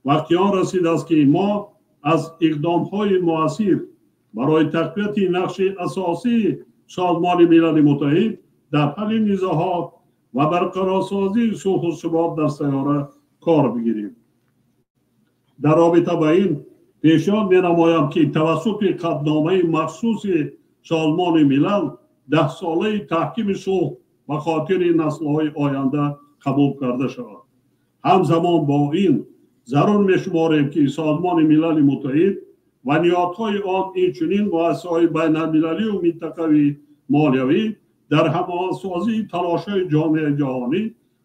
Вақти он расидааст, ки мо аз иқдомҳои муассир барои тақвияти нақши асосии Созмони Милали Муттаҳид дар ҳалли низоъҳо ва барқарорсозии сулҳу субот дар сайёра кор бигирем. Дар робита ба ин пешниҳод менамоям, ки тавассути қатъномаи махсуси Созмони Милал 10-солаи таҳкими сулҳ ба хотири наслҳои оянда қабул карда шавад. Ҳамзамон бо ин зарур мешуморем, ки Созмони Милали Муттаҳид ва ниҳодҳои он, инчунин муассисаҳои байналмилалию минтақавии молиявӣ дар ҳамоҳангсозии талошҳои ҷомеаи ҷаҳонӣ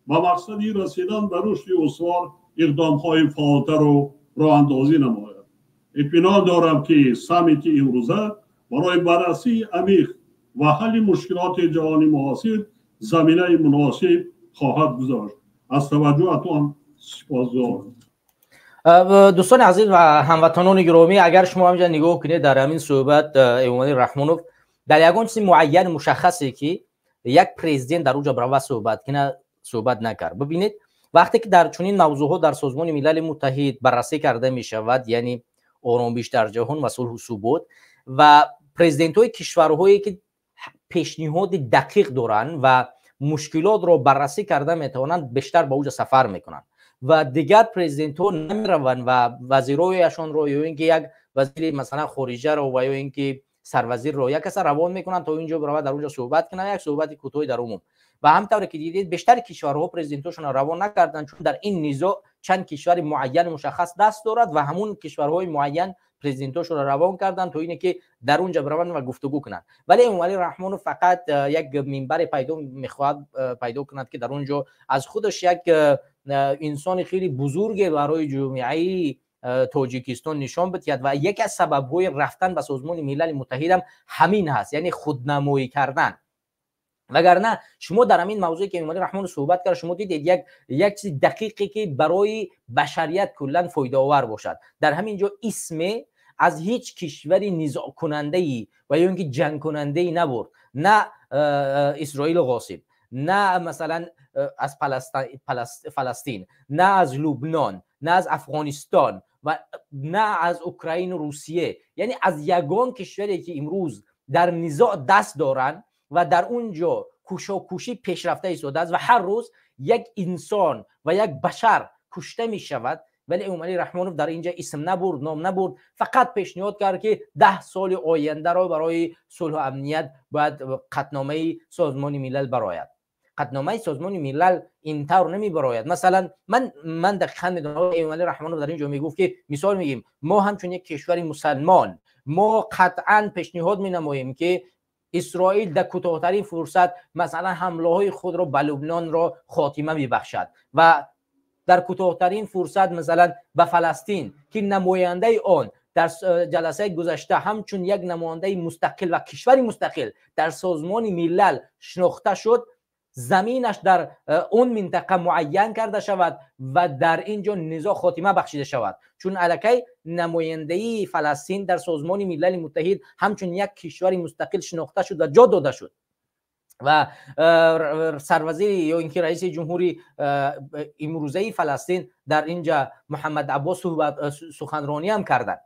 ба мақсади расидан ба рушди устувор иқдомҳои фаъолтарро роҳандозӣ намояд. Итминон дорам, ки саммити имрӯза барои баррасии амиқ ва ҳалли мушкилоти ҷаҳони муосир заминаи муносиб хоҳад гузошт. Аз таваҷҷӯҳатон сипосгузорам. Дӯстони азиз ва ҳамватанони гиромӣ, агар шумо ҳаминҷа нигоҳ кунед, дар ҳамин суҳбат Эмомалӣ Раҳмонов дар ягон чизи муайян мушаххасе, ки як президент дар уҷа барава суҳбат кунад, суҳбат накард. Бибинед, вақте ки дар чунин мавзӯъҳо дар Созмони Милали Муттаҳид баррасӣ карда мешавад, яъне оромиш дар ҷаҳон ва сулҳу субот, ва президентҳои кишварҳое ки пешниҳоди дақиқ доранд ва мушкилотро баррасӣ карда метавонанд, бештар ба уҷа сафар мекунанд ва дигар президентҳо намераванд ва вазирояшонро ё ин ки як вазири масалан хориҷаро ва ё ин ки сарвазирро як каса равон мекунанд то инҷо биравад, дар онҷо суҳбат кунанд, як суҳбати кӯтоҳи дар умум. Ва ҳамин тавре ки дидед, бештари кишварҳо президентҳошонро равон накарданд, чун дар ин низоъ чанд кишвари муайян мушаххас даст дорад ва ҳамун кишварҳои муайян президентҳошонро равон карданд то ине ки дар онҷа бираванд ва гуфтугӯ кунанд. Вале Эмомалӣ Раҳмонов фақат як минбаре пайдо мехоҳад пайдо кунад, ки дар он ҷо аз худаш як инсони хеле бузурге барои ҷомеаи тоҷикистон нишон бидиҳад ва яке аз сабабҳои рафтан ба Созмони Милали Муттаҳид ҳам ҳамин ҳаст, яъне худнамоӣ кардан. Вагарна шумо дар ҳамин мавзӯе ки Эмомалӣ Раҳмонов суҳбат кард, шумо дидед як чизи дақиқе ки барои башарият куллан фоидаовар бошад. Дар ҳамин ҷо исме аз ҳеҷ кишвари низоъкунандаи ва ё ин ки ҷангкунандаи набурд, на Исроили ғосиб, на масалан аз Фаластин, на аз Лубнон, на аз Афғонистон ва на аз Украину Русия, яъне аз ягон кишваре ки имрӯз дар низоъ даст доранд ва дар он ҷо кушокушӣ пешрафта истодааст ва ҳар рӯз як инсон ва як башар кушта мешавад. Вале Эмомалӣ Раҳмонов дар инҷа исм набурд, ном набурд, фақат пешниҳод кард ки 10 соли ояндаро барои сулҳу амният бояд қатъномаи Созмони Милал барояд. Қатъномаи Созмони Милал ин тавр намебарояд. Масалан, ман дақиқан медонам, Эмомалӣ Раҳмонов дар ин ҷо мегуфт ки мисол мегӯем, мо ҳамчун як кишвари мусалмон мо қатъан пешниҳод менамоем ки Исроил дар кӯтоҳтарин фурсат масалан ҳамлаҳои худро ба Лубнонро хотима мебахшад ва дар кӯтоҳтарин фурсат масалан ба Фаластин ки намояндаи он дар ҷаласаи гузашта ҳамчун як намояндаи мустақил ва кишвари мустақил дар Созмони Милал шинохта шуд, заминаш дар он минтақа муайян карда шавад ва дар ин ҷо низоъ хотима бахшида шавад. Чун аллакай намояндаи Фаластин дар Созмони Милали Муттаҳид ҳамчун як кишвари мустақил шинохта шуд ва ҷо дода шуд ва сарвазири ё ин ки раиси ҷумҳури имрӯзаи Фаластин дар ин ҷа Муҳаммад Аббос суханронӣ ҳам карданд.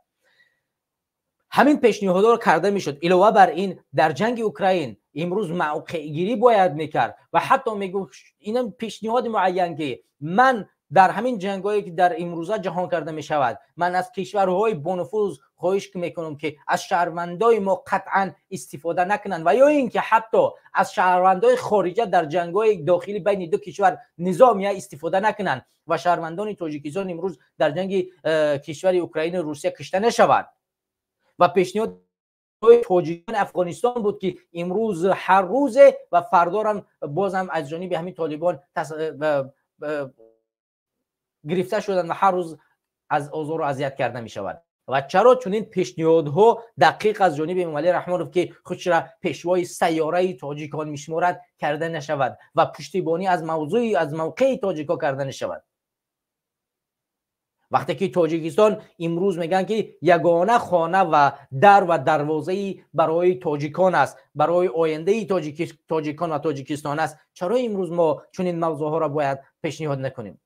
Ҳамин пешниҳодҳоро карда мешуд. Илова бар ин дар ҷанги Украин имрӯз мавқеъгирӣ бояд мекард ва ҳатто мегуфт инам пешниҳоди муайян ки ман дар ҳамин ҷангҳое ки дар имрӯза ҷаҳон карда мешавад, ман аз кишварҳои бонуфуз хоҳиш мекунам ки аз шаҳрвандои мо қатъан истифода накунанд ва ё ин ки ҳатто аз шаҳрвандои хориҷа дар ҷангҳои дохилӣ байни ду кишвар низомия истифода накунанд ва шаҳрвандони Тоҷикистон имрӯз дар ҷанги кишвари Украину Русия кушта нашаванд. Ва пешниҳод тоҷикони Афғонистон буд ки имрӯз ҳар рӯзе ва фардорам бозам аз ҷониби ҳамин толибон гирифта шуданд ва ҳар рӯз аз озору азият карда мешавад. Ва чаро чунин пешниҳодҳо дақиқ аз ҷониби Эмомалӣ Раҳмонов ки худшра пешвои сайёраи тоҷикон мешуморад карда нашавад ва пуштибонӣ аз мавзӯи аз мавқеи тоҷикҳо карда нашавад? Вақте ки Тоҷикистон имрӯз мегӯянд ки ягона хона ва дар ва дарвозаи барои тоҷикон аст, барои ояндаи тоҷикон ва Тоҷикистон аст, чаро имрӯз мо чунин мавзӯъҳоро бояд пешниҳод накунем?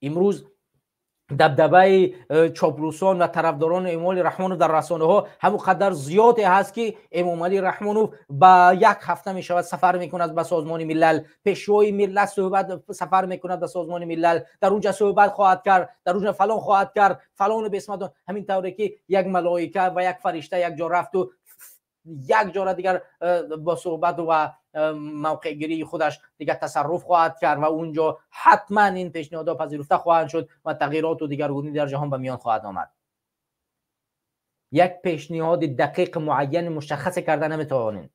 Имрӯз дабдабаи чоплусон ва тарафдорони Эмомалӣ Раҳмонов дар расонаҳо ҳамон қадар зиёде ҳаст ки Эмомалӣ Раҳмонов ба як ҳафта мешавад сафар мекунад ба Созмони Милал, пешвои миллат суҳбат сафар мекунад ба Созмони Милал, дар онҷа суҳбат хоҳад кард, дар онҷа фалон хоҳад кард, фалону бесмадон. Ҳамин тавре ки як малоика ва як фаришта як ҷо рафту як ҷора дигар бо суҳбат ва мавқеъгирии худаш дигар тасарруф хоҳад кард ва унҷо ҳатман ин пешниҳодҳо пазируфта хоҳанд шуд ва тағйироту дигаргунӣ дар ҷаҳон ба миён хоҳад омад. Як пешниҳоди дақиқ муайяни мушаххасе карда наметавонем.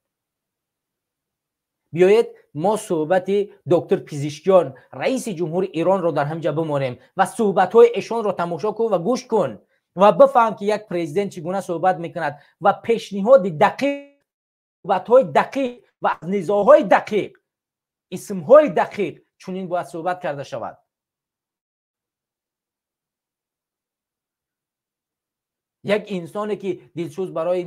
Биёед мо суҳбати доктор Пизишкиён, раиси ҷумҳури Иронро дар ҳамҷа бимонем ва суҳбатҳои эшонро тамошо кун ва гӯш кун ва бифаҳм ки як президент чӣ гуна суҳбат мекунад ва пешниҳоди дақиқ, суҳбатҳои дақиқ ва аз низоъҳои дақиқ, исмҳои дақиқ чунин бояд суҳбат карда шавад. Як инсоне ки дилсӯз барои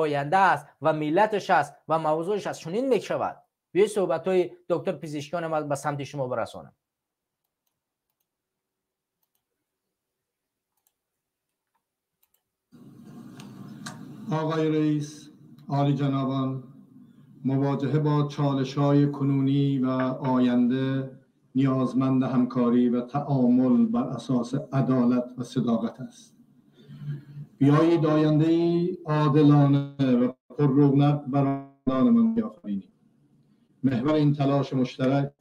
оянда аст ва миллаташ аст ва мавзӯъаш аст чунин мешавад. Биёед суҳбатҳои доктор Пизишкиёнам ба самти шумо барасонам. آقای رئیس، عالی جنابان، مواجهه با چالش‌های کنونی و آینده نیازمند همکاری و تعامل بر اساس عدالت و صداقت است. بیایید آینده‌ای عادلانه و پررونق برای من بیافرینیم. محور این تلاش مشترک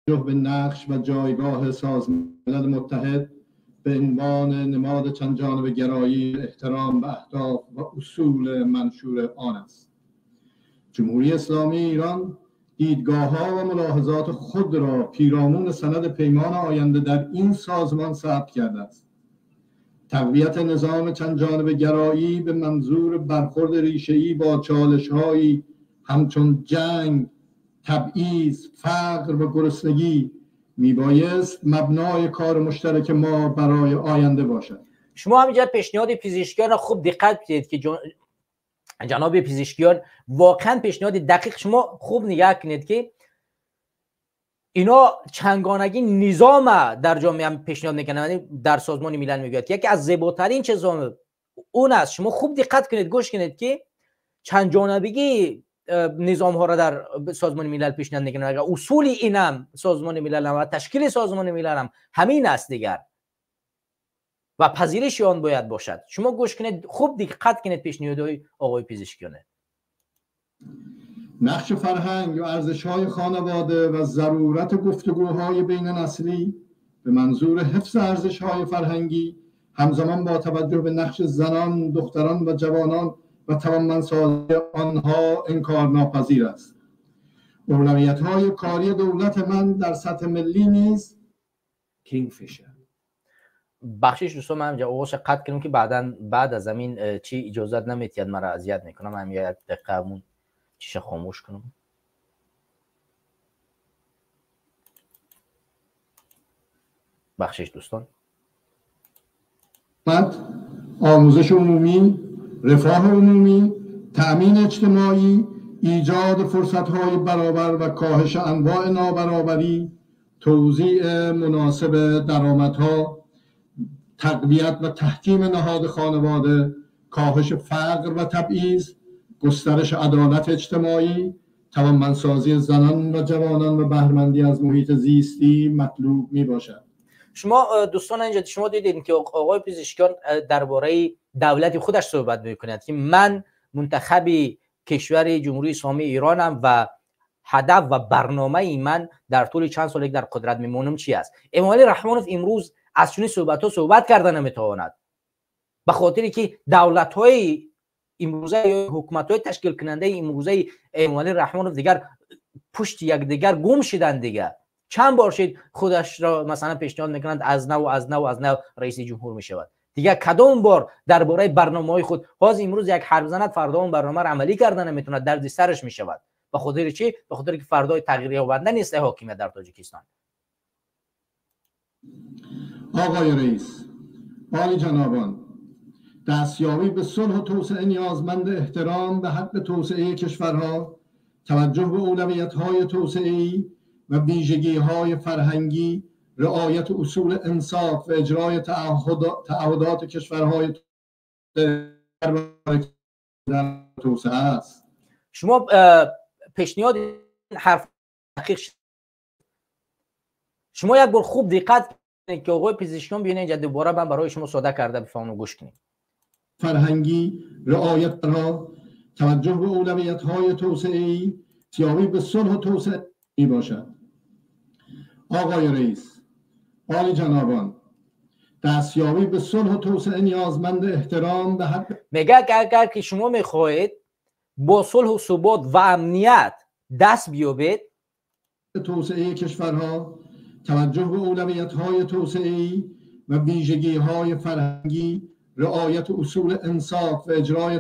توجه به نقش و جایگاه سازمان ملل متحد به عنوان نماد چند جانبه گرایی، احترام به اهداف و اصول منشور آن است. جمهوری اسلامی ایران دیدگاه‌ها و ملاحظات خود را پیرامون سند پیمان آینده در این سازمان ثبت کرده است. تقویت نظام چند جانبه گرایی به منظور برخورد ریشه‌ای با چالش‌هایی همچون جنگ، تبعیض، فقر و گرسنگی میبایست مبنای کار مشترک ما برای آینده باشد. شما همینجا پیشنهاد پزشکیان را خوب دقت بدید که جناب پزشکیان واقعا پیشنهاد دقیق، شما خوب نگاه کنید که اینا چنگانگی نظام در جامعه پیشنهاد میکنن، در سازمان ملل میگوید که یکی از زیباترین چیزا اون است. شما خوب دقت کنید، گوش کنید که چند جانبگی نظام ها را در سازمان ملل پیشنهاد میکنن. اگر اصول اینم سازمان ملل و تشکیل سازمان ملل هم همین است دیگر و پذیرش آن باید باشد. شما گوش کنید، خوب دقت کنید پیشنهادهای آقای پزشکیانه. نقش فرهنگ و ارزش‌های خانواده و ضرورت گفتگوهای بین نسلی به منظور حفظ ارزش‌های فرهنگی همزمان با توجه به نقش زنان، دختران و جوانان و توانمندسازی آنها انکارناپذیر است. اولویت‌های کاری دولت من در سطح ملی نیز کینگفیشر. بخشش دوستان، من آواز قطع کنم که بعداً بعد از همین چی اجازت نمیتید مرا اذیت میکنم. من یک دقیقه همون چیشه خاموش کنم. بخشش دوستان. آموزش عمومی، رفاه عمومی، تأمین اجتماعی، ایجاد فرصت‌های برابر و کاهش انواع نابرابری، توزیع مناسب درآمدها، تقویت و تحکیم نهاد خانواده، کاهش فقر و تبعیض، گسترش عدالت اجتماعی، توانمندسازی زنان و جوانان و بهره‌مندی از محیط زیستی مطلوب می باشد. شما دوستان اینجا شما دیدین که آقای پزشکیان درباره دولت خودش صحبت میکند که من منتخب کشور جمهوری اسلامی ایرانم و هدف و برنامه من در طول چند سال که در قدرت میمونم چی است. امامعلی رحمانوف امروز از چنین صحبت‌ها صحبت کرده نمیتواند، به خاطری که دولت‌های امروزه یا حکومت‌های تشکیل کننده امروزه امامعلی رحمانوف دیگر پشت یکدیگر گم شدن دیگر. چند بار شد خودش را مثلا پیشنهاد میکنند از نو از نو از نو رئیس جمهور میشود. دیگه کدام بار درباره برنامه‌های خود باز امروز یک حرف زند فردا اون برنامه را عملی کردن نمیتونه، درد سرش میشود. به خاطر چی؟ به خاطر که فردای تغییر یابنده نیست حاکمیت در تاجیکستان. آقای رئیس، عالی جنابان، دستیابی به صلح و توسعه نیازمند احترام به حق توسعه کشورها، توجه به اولویت‌های توسعه‌ای و ویژگی‌های فرهنگی، رعایت اصول انصاف و اجرای تعهدات کشورهای در توسعه است. شما پیشنهاد حرف دقیق، شما یک بار خوب دقت کنید که آقای پزشکیان بیاین اینجا دوباره من برای شما ساده کرده بفهمم و گوش کنید. فرهنگی، رعایت را، توجه به اولویت‌های توسعه‌ای، سیاوی به صلح و توسعه می باشد. آقای رئیس، عالی جنابان، دستیابی به صلح و توسعه نیازمند احترام به حق. میگه که اگر که شما میخواهید با صلح و ثبات و امنیت دست بیابید، توسعه کشورها، توجه به اولویت‌های توسعه‌ای و ویژگی‌های فرهنگی، رعایت اصول انصاف و اجرای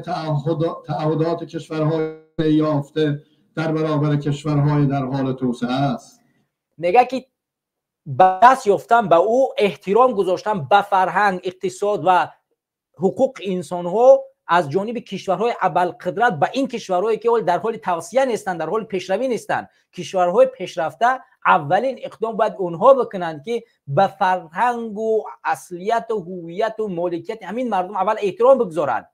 تعهدات کشورهای یافته در برابر کشورهای در حال توسعه است. میگه که دست یافتن به او، احترام گذاشتن به فرهنگ، اقتصاد و حقوق انسان‌ها از جانب کشورهای ابرقدرت به این کشورهایی که در حال توسعه نیستند، در حال پیشروی نیستند، کشورهای پیشرفته اولین اقدام باید اونها بکنند که به فرهنگ و اصلیت و هویت و مالکیت همین مردم اول احترام بگذارند،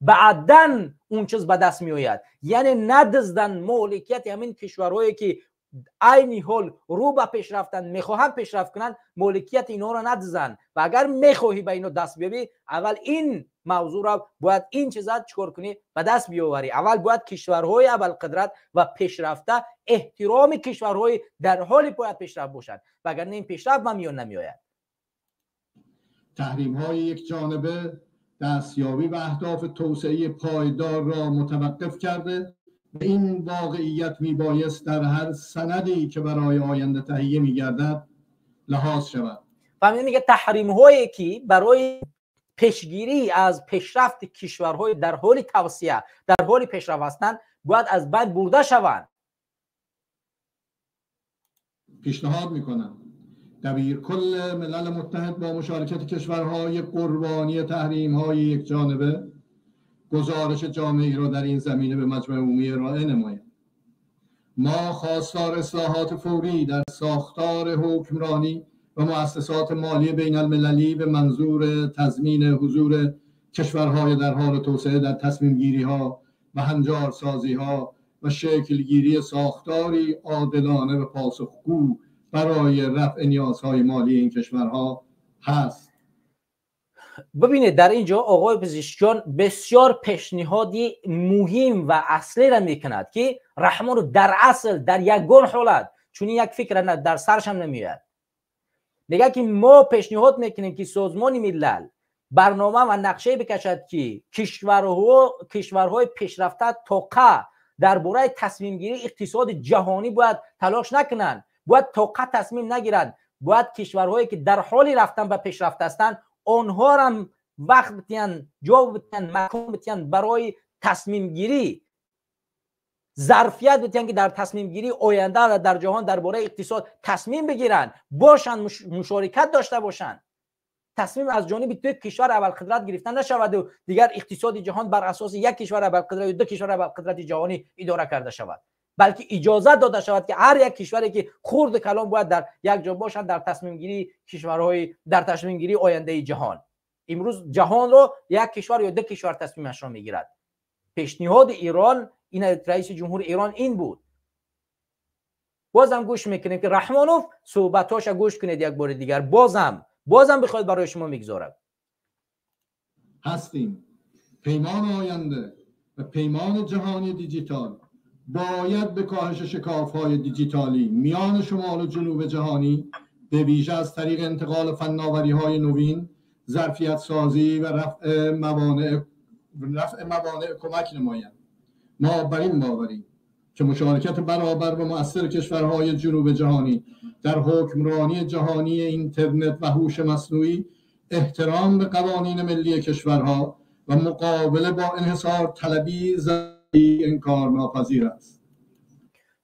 بعداً اون چیز به دست می آید. یعنی ندزدن مالکیت همین کشورهایی که عین حال رو به پیشرفتن، میخواهند پیشرفت کنند، مالکیت اینا رو ندزن و اگر میخواهی به اینا دست بیابی، اول این موضوع را باید این چیزا چکار کنی به دست بیاوری. اول باید کشورهای اول قدرت و پیشرفته احترام کشورهای در حال باید پیشرفت باشند، وگرنه این پیشرفت به میان نمیآید. تحریم های یک جانبه دستیابی به اهداف توسعه پایدار را متوقف کرده این واقعیت میبایست در هر سندی که برای آینده تهیه میگردد لحاظ شود. فهمیدین میگه تحریم هایی که برای پیشگیری از پیشرفت کشورهای در حال توسعه، در حال پیشرفت هستند، باید از بین برده شوند. پیشنهاد میکنم دبیر کل ملل متحد با مشارکت کشورهای قربانی تحریم های یک جانبه گزارش جامعی را در این زمینه به مجمع عمومی ارائه نماید. ما خواستار اصلاحات فوری در ساختار حکمرانی و مؤسسات مالی بین المللی به منظور تضمین حضور کشورهای در حال توسعه در تصمیم گیری ها و هنجار سازی ها و شکلگیری ساختاری عادلانه و پاسخگو برای رفع نیازهای مالی این کشورها هست. ببینید در اینجا آقای پزشکیان بسیار پیشنهادی مهم و اصلی را میکند که رحمان رو در اصل در یگان حالت چون یک فکر نه در سرش هم نمیاد. میگه که ما پیشنهاد میکنیم که سازمان ملل برنامه و نقشه بکشد که کشورهای پیشرفته طاقه درباره تصمیم گیری اقتصاد جهانی باید تلاش نکنند، باید طاقه تصمیم نگیرند، باید کشورهایی که در حال رفتن به پیشرفت هستند آنها را وقت بتین، جا بتین، مکان بتین برای تصمیم گیری، ظرفیت بتین که در تصمیم گیری آینده و در جهان درباره اقتصاد تصمیم بگیرند، باشند، مشارکت داشته باشند. تصمیم از جانب دو کشور اول قدرت گرفتن نشود و دیگر اقتصاد جهان بر اساس یک کشور اول قدرت یا دو کشور اول قدرت جهانی اداره کرده شود، بلکه اجازه داده شود که هر یک کشوری که خرد کلام باید در یک جا باشند در تصمیم گیری کشورهای در تصمیم گیری آینده جهان. امروز جهان رو یک کشور یا دو کشور تصمیمش را میگیرد. پیشنهاد ایران این رئیس جمهور ایران این بود. بازم گوش میکنیم که رحمانوف صحبتاش گوش کنید یک بار دیگر، بازم بخواید برای شما میگذارم. هستیم. پیمان آینده و پیمان جهانی دیجیتال باید به کاهش شکاف‌های دیجیتالی میان شمال و جنوب جهانی به ویژه از طریق انتقال فناوری‌های نوین، ظرفیت سازی و رفع موانع کمک نماید. ما بر این باوریم که مشارکت برابر و مؤثر کشورهای جنوب جهانی در حکمرانی جهانی اینترنت و هوش مصنوعی، احترام به قوانین ملی کشورها و مقابله با انحصار طلبی انکار ناپذیر است.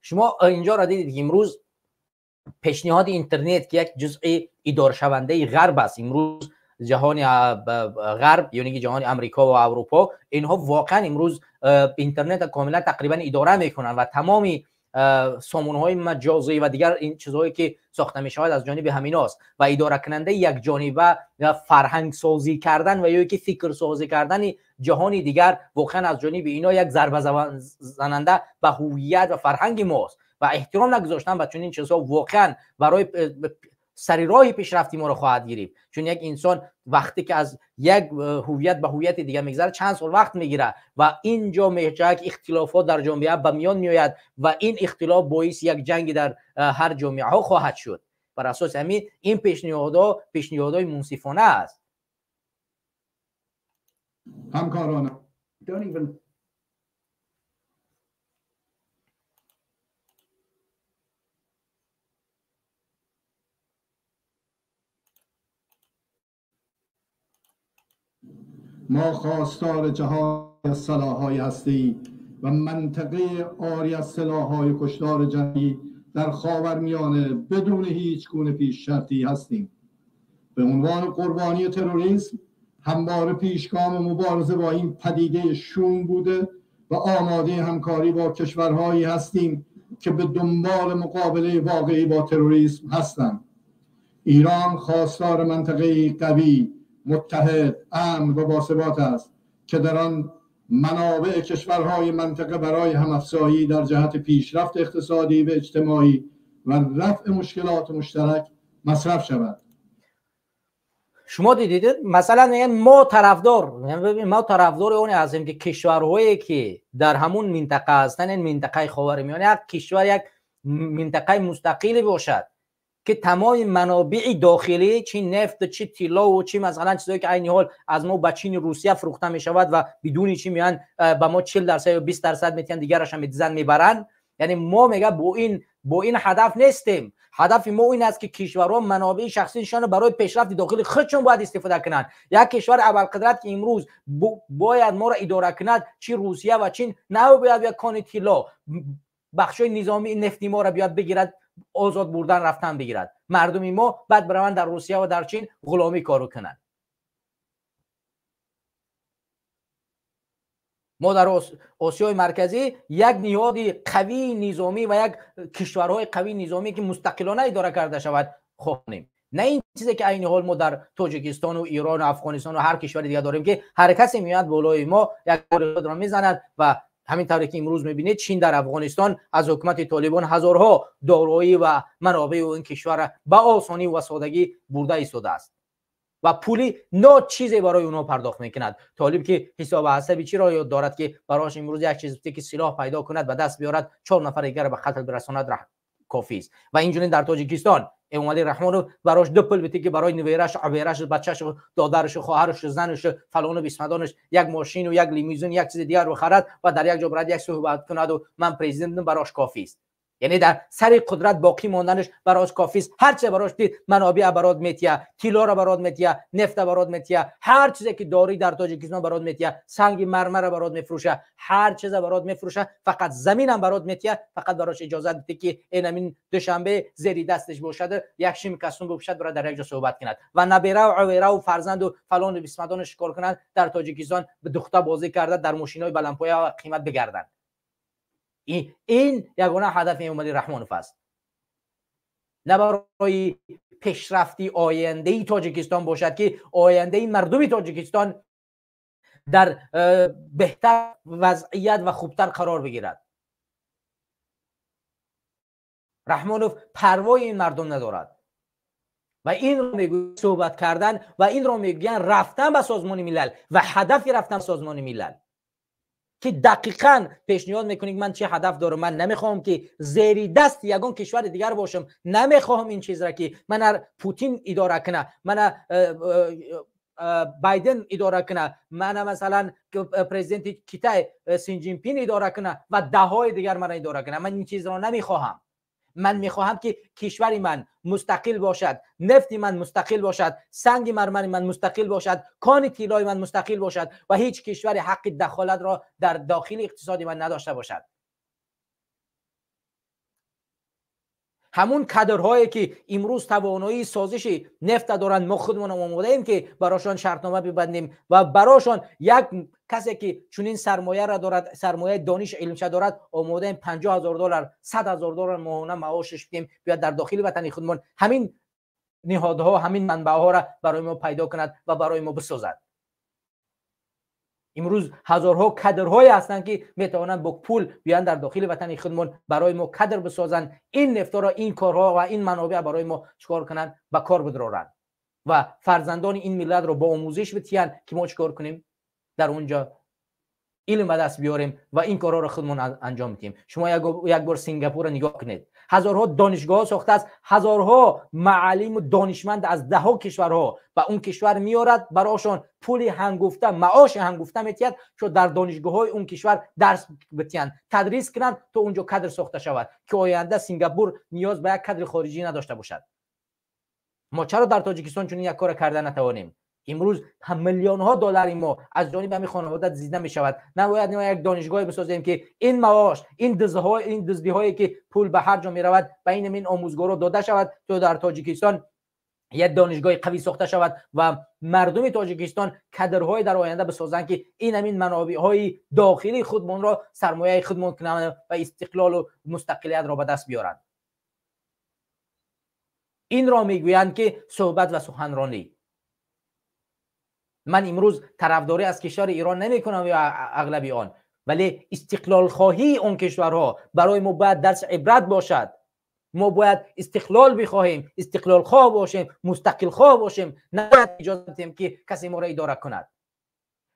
شما اینجا را دیدید که امروز پیشنهاد اینترنت که یک جزء اداره شونده غرب است، امروز جهان غرب یعنی جهان امریکا و اروپا، اینها واقعا امروز اینترنت کاملا تقریبا اداره میکنن و تمامی سامانه‌های مجازی و دیگر این چیزهایی که ساخته می شود از جانب همیناست و اداره کننده یک جانبه و فرهنگ سازی کردن و یا که فکر سازی کردن جهان دیگر واقعا از جانب اینا یک ضربه زننده به هویت و فرهنگ ماست و احترام نگذاشتن به چنین چیزها واقعا برای سری راه پیشرفتی ما رو خواهد گرفت. چون یک انسان وقتی که از یک هویت به هویت دیگه میگذره چند سال وقت میگیره و اینجا میشه که اختلافات در جامعه به میان میآید و این اختلاف باعث یک جنگ در هر جامعه ها خواهد شد. بر اساس همین این پیشنهادها پیشنهادهای منصفانه است. همکاران ما خواستار جهان از سلاح‌های هسته‌ای و منطقه عاری از سلاح‌های کشتار جمعی در خاورمیانه بدون هیچ گونه پیش شرطی هستیم. به عنوان قربانی تروریسم همواره پیشگام مبارزه با این پدیده شوم بوده و آماده همکاری با کشورهایی هستیم که به دنبال مقابله واقعی با تروریسم هستند. ایران خواستار منطقه‌ای قوی، متحد، امن و باثبات است که در آن منابع کشورهای منطقه برای هم‌افزایی در جهت پیشرفت اقتصادی و اجتماعی و رفع مشکلات مشترک مصرف شود. شما دیدید مثلا میگن ما طرفدار، ببین ما طرفدار اون هستیم که کشورهایی که در همون منطقه هستن، این منطقه خاورمیانه یک کشور، یک منطقه مستقل باشد ки тамоми манобеи дохилӣ, чӣ нефт, чӣ тиллову чӣ масалан чизое ки айни ҳол аз мо ба Чини Русия фурӯхта мешавад ва бидуни чӣ меоянд ба мо 40% ё 20% метиҳанд, дигарашам медизанд, мебаранд. Яъне мо мега бо ин ҳадаф нестем. Ҳадафи мо ин аст, ки кишварҳо манобеи шахсишонро барои пешрафти дохили худшон бояд истифода кунанд. Як кишвари абарқудрат, ки имрӯз бояд моро идора кунад, чӣ Русия ва Чин, набояд як кони тилло, бахшҳои низомии нефти моро биёд бигирад, озод бурдан рафтан бигирад. Мардуми мо баъд бираванд дар Русия ва дар Чин ғуломӣ кору кунанд. Мо дар Осиёи Марказӣ як ниҳоди қавии низомӣ ва як кишварҳои қавии низомӣ, ки мустақилона идора карда шавад, хоҳем. На ин чизе, ки айни ҳол мо дар Тоҷикистону Эрону Афғонистону ҳар кишвари дигар дорем, ки ҳар касе меояд болои мо як бори худро мезанад. Ва ҳамин тавре ки имрӯз мебинед, Чин дар Афғонистон аз ҳукумати Толибон ҳазорҳо дороӣ ва манобеи ин кишварро ба осонӣ ва содагӣ бурда истодааст ва пули ночизе барои онҳо пардохт мекунад. Толиб ки ҳисоби ҳасаби чиро ёд дорад, ки барош имрӯз як чиз ки силоҳ пайдо кунад, ба даст биёрад, 4 нафар дигарро ба қатл бирасонад, кофист. Ва инчунин дар Тоҷикистон Эмомалӣ Раҳмонов барош ду пул бите, ки барои набераш, абераш, бачаш, додараш, хоҳараш, занаш, фалону бисмадонаш як мошину як лимузин, як чизи дигар бихарад ва дар як ҷо барад як суҳбат кунаду ман президентам, барош кофист. Яъне дар сари қудрат боқӣ монданаш барош кофист. Ҳар чизе барош дид, манобеа барот метия, тиллоро барот метия, нефта барот метия, ҳар чизе ки дорӣ дар Тоҷикистон барот метия, санги мармара барот мефурӯша, ҳар чизе барот мефурӯша, фақат заминам барот метия. Фақат барош иҷозат бите, ки энамин Душанбе зери дасташ бошад, як шими касум бипӯшад, барад дар як ҷо суҳбат кунад ва набераву авераву фарзанду фалону бисмадону шикор кунанд, дар Тоҷикистон духта бозӣ карда, дар мошинои баландпоя ва қимат бигарданд. Ин ягона ҳадафи Эмомалӣ Раҳмонов аст, на барои пешрафти ояндаи Тоҷикистон бошад, ки ояндаи мардуми Тоҷикистон дар беҳтар вазъият ва хубтар қарор бигирад. Раҳмонов парвои ин мардум надорад ва инро мегӯянд суҳбат кардан ва инро мегӯянд рафтан ба Созмони Милал ва ҳадафи рафтан ба Созмони Милал, ки дақиқан пешниҳод мекунед, ман чӣ ҳадаф дорам. Ман намехоҳам, ки зери дасти ягон кишвари дигар бошам, намехоҳам ин чизра, ки мана Путин идора куна, мана Байден идора куна, мана масалан президенти Китай Син Ҷинпин идора куна ва даҳҳои дигар мана идора куна. Ман ин чизро намехоҳам. Ман мехоҳам, ки кишвари ман мустақил бошад, нефти ман мустақил бошад, санги мармари ман мустақил бошад, кони тиллои ман мустақил бошад ва ҳеҷ кишвари ҳаққи дахолатро дар дохили иқтисоди ман надошта бошад. Ҳамун кадрҳое, ки имрӯз тавоноии созиши нефта доранд, мо худмонам омодаем, ки барошон шартнома бибандем ва барошон як касе, ки чунин сармояро дорад, сармояи дониш, илмша дорад, омодаем 50 000 доллар, 100 000 доллар моҳона маошаш бидем, биёд дар дохили ватани худмон ҳамин ниҳодҳо, ҳамин манбаъҳоро барои мо пайдо кунад ва барои мо бисозад. Имрӯз ҳазорҳо кадрҳое ҳастанд, ки метавонанд бо пул биёянд дар дохили ватани худмон барои мо кадр бисозанд, ин нефтҳоро, ин корҳо ва ин манобеъ барои мо чикор кунанд, ба кор бидароранд ва фарзандони ин миллатро бо омӯзиш битиҳанд, ки мо чикор кунем, дар онҷо илм ба даст биёрем ва ин корҳоро худмон анҷом бидиҳем. Шумо як бор Сингапурро нигоҳ кунед. Ҳазорҳо донишгоҳҳо сохтааст, ҳазорҳо маълиму донишманд аз даҳҳо кишварҳо ба он кишвар меорад, барошон пули ҳангуфта, маоши ҳангуфта метиҳад, чун дар донишгоҳҳои он кишвар дарс битиҳанд, тадрис кунанд, то онҷо кадр сохта шавад, ки оянда Сингапур ниёз ба як кадри хориҷӣ надошта бошад. Мо чаро дар Тоҷикистон чунин як кора карда натавонем? Имрӯз миллионҳо доллари мо аз ҷониби ҳамин хонавода дуздида мешавад. Набояд мо як донишгоҳе бисозем, ки ин маош, ин дузҳо, ин дуздиҳое, ки пул ба ҳар ҷо меравад, ба ин омӯзгоро дода шавад, то дар Тоҷикистон як донишгоҳи қавӣ сохта шавад ва мардуми Тоҷикистон кадрҳое дар оянда бисозанд, ки ин ҳамин манобеъҳои дохилии худмонро сармояи худмон кунанд ва истиқлолу мустақилиятро ба даст биёранд. Инро мегӯянд, ки суҳбат ва суханронӣ. Ман имрӯз тарафдорӣ аз кишвари Эрон намекунам ё ағлаби он, вале истиқлолхоҳии он кишварҳо барои мо бояд дарси ибрат бошад. Мо бояд истиқлол бихоҳем, истиқлолхоҳ бошем, мустақилхоҳ бошем. Набояд иҷоза диҳем, ки касе моро идора кунад.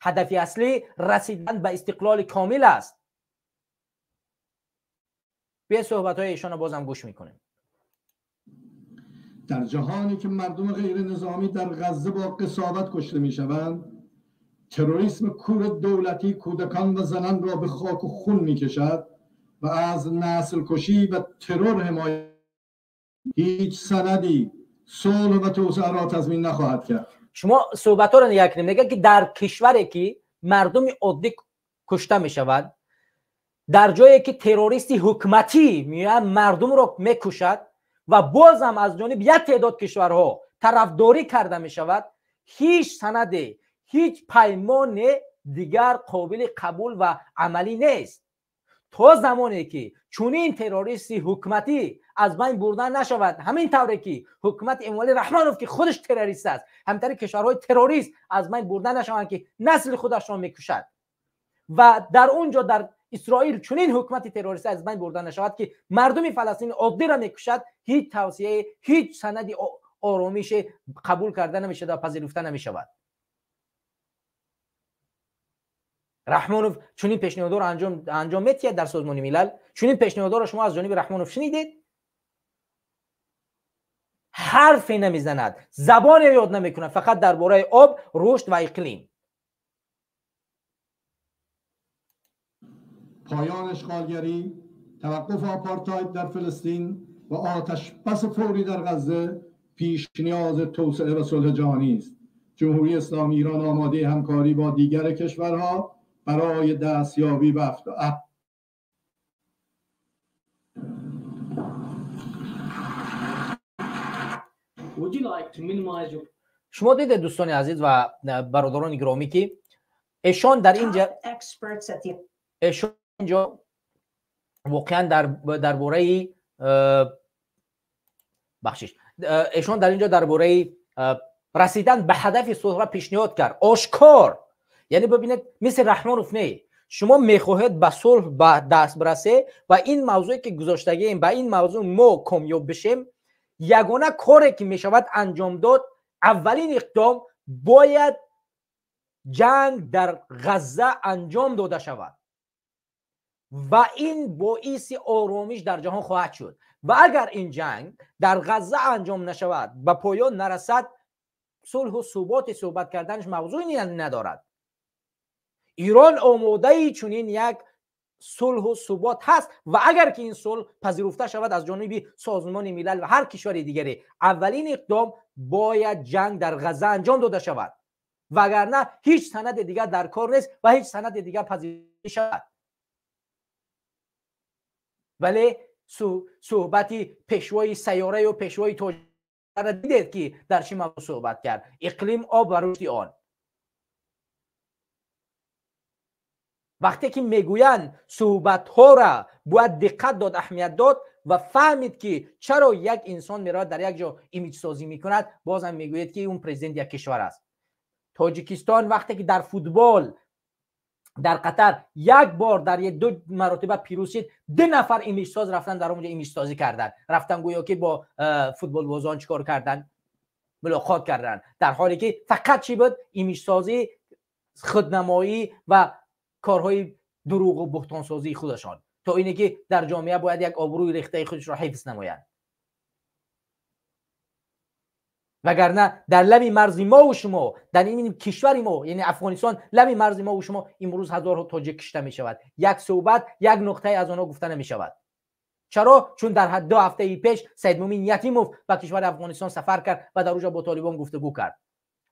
Ҳадафи аслӣ расидан ба истиқлоли комил аст. Биё, суҳбатҳои эшонро бозам гӯш мекунем. در جهانی که مردم غیر نظامی در غزه با قساوت کشته میشوند، تروریسم کور دولتی کودکان و زنان را به خاک و خون میکشد و از نسل کشی و ترور حمایت، هیچ سندی صلح و توسعه را تضمین نخواهد کرد. شما صحبت‌ها را نگاه کنید، میگه که در کشوری که مردم عادی کشته میشود، در جایی که تروریستی حکومتی میاد مردم را میکشد و باز هم از جانب یک تعداد کشورها طرفداری کرده میشود، هیچ سند، هیچ پیمان دیگر قابل قبول و عملی نیست. تا زمانی که چنین تروریستی حکومتی از بین برده نشود، همین طوری که حکومت امامعلی رحمانوف که خودش تروریست است، همینطوری کشورهای تروریست از بین برده نشوند که نسل خودش را میکشد و در اونجا در اسرائیل چنین حکومت تروریستی از بین برده نشود که مردم فلسطین عادی را میکشد، هیچ توصیه، هیچ سند آرامش قبول کرده نمیشود و پذیرفته نمیشود. رحمانوف چنین پیشنهادها را انجام می‌دهد در سازمان ملل. چنین پیشنهادها را شما از جانب رحمانوف شنیدید؟ حرفی نمیزند، زبان یاد نمیکند، فقط درباره آب، رشد و اقلیم. پایان اشغالگری، توقف آپارتاید در فلسطین و آتش بس فوری در غزه پیش نیاز توسعه و صلح جهانی است. جمهوری اسلامی ایران آماده همکاری با دیگر کشورها برای دستیابی به شما دیده دوستان عزیز و برادران گرامی که ایشان در اینجا، ایشان اینجا واقعا درباره بخشش، ایشان در اینجا درباره رسیدن به هدف صلح را پیشنهاد کرد آشکار. یعنی ببینید مثل رحمانوف نه، شما میخواهید به صلح به دست برسه و این موضوعی که گذاشتگیم به این موضوع ما کامیاب بشیم، یگانه کاری که میشود انجام داد، اولین اقدام باید جنگ در غزه انجام داده شود و این باعث آرامش در جهان خواهد شد. و اگر این جنگ در غزه انجام نشود، به پایان نرسد، صلح و ثبات صحبت کردنش موضوعی ندارد. ایران آماده چنین یک صلح و ثبات هست و اگر که این صلح پذیرفته شود از جانب سازمان ملل و هر کشور دیگری، اولین اقدام باید جنگ در غزه انجام داده شود، وگرنه هیچ سند دیگر در کار نیست و هیچ سند دیگر پذیرفته شود. ولی صحبت پیشوای سیاره و پیشوای تاجر را دیدید که در چه موضوع صحبت کرد، اقلیم، آب و رشد آن. وقتی که میگویند صحبت ها را باید دقت داد، اهمیت داد و فهمید که چرا یک انسان میرود در یک جا image سازی میکند، بازم میگوید که اون president یک کشور است. تاجیکستان وقتی که در فوتبال در قطر یک بار در یک دو مرتبه پیروز شد، 2 نفر image ساز رفتن در اونجا image سازی کردن، رفتن گویا که با فوتبال بازان چیکار کردن، ملاقات کردن، در حالی که فقط چی بود؟ image سازی، خودنمایی و کارهای دروغ و بهتان سازی خودشان، تا اینه که در جامعه باید یک آبروی ریخته خودش را حفظ نمایند. وگرنه در لب مرز ما و شما، در این کشور ما یعنی افغانستان، لب مرز ما و شما امروز هزارها تاجیک کشته می شود. یک صحبت، یک نقطه از آنها گفته نمی شود. چرا؟ چون در 2 هفته پیش سید مومین یتیموف به کشور افغانستان سفر کرد و در اونجا با طالبان گفتگو کرد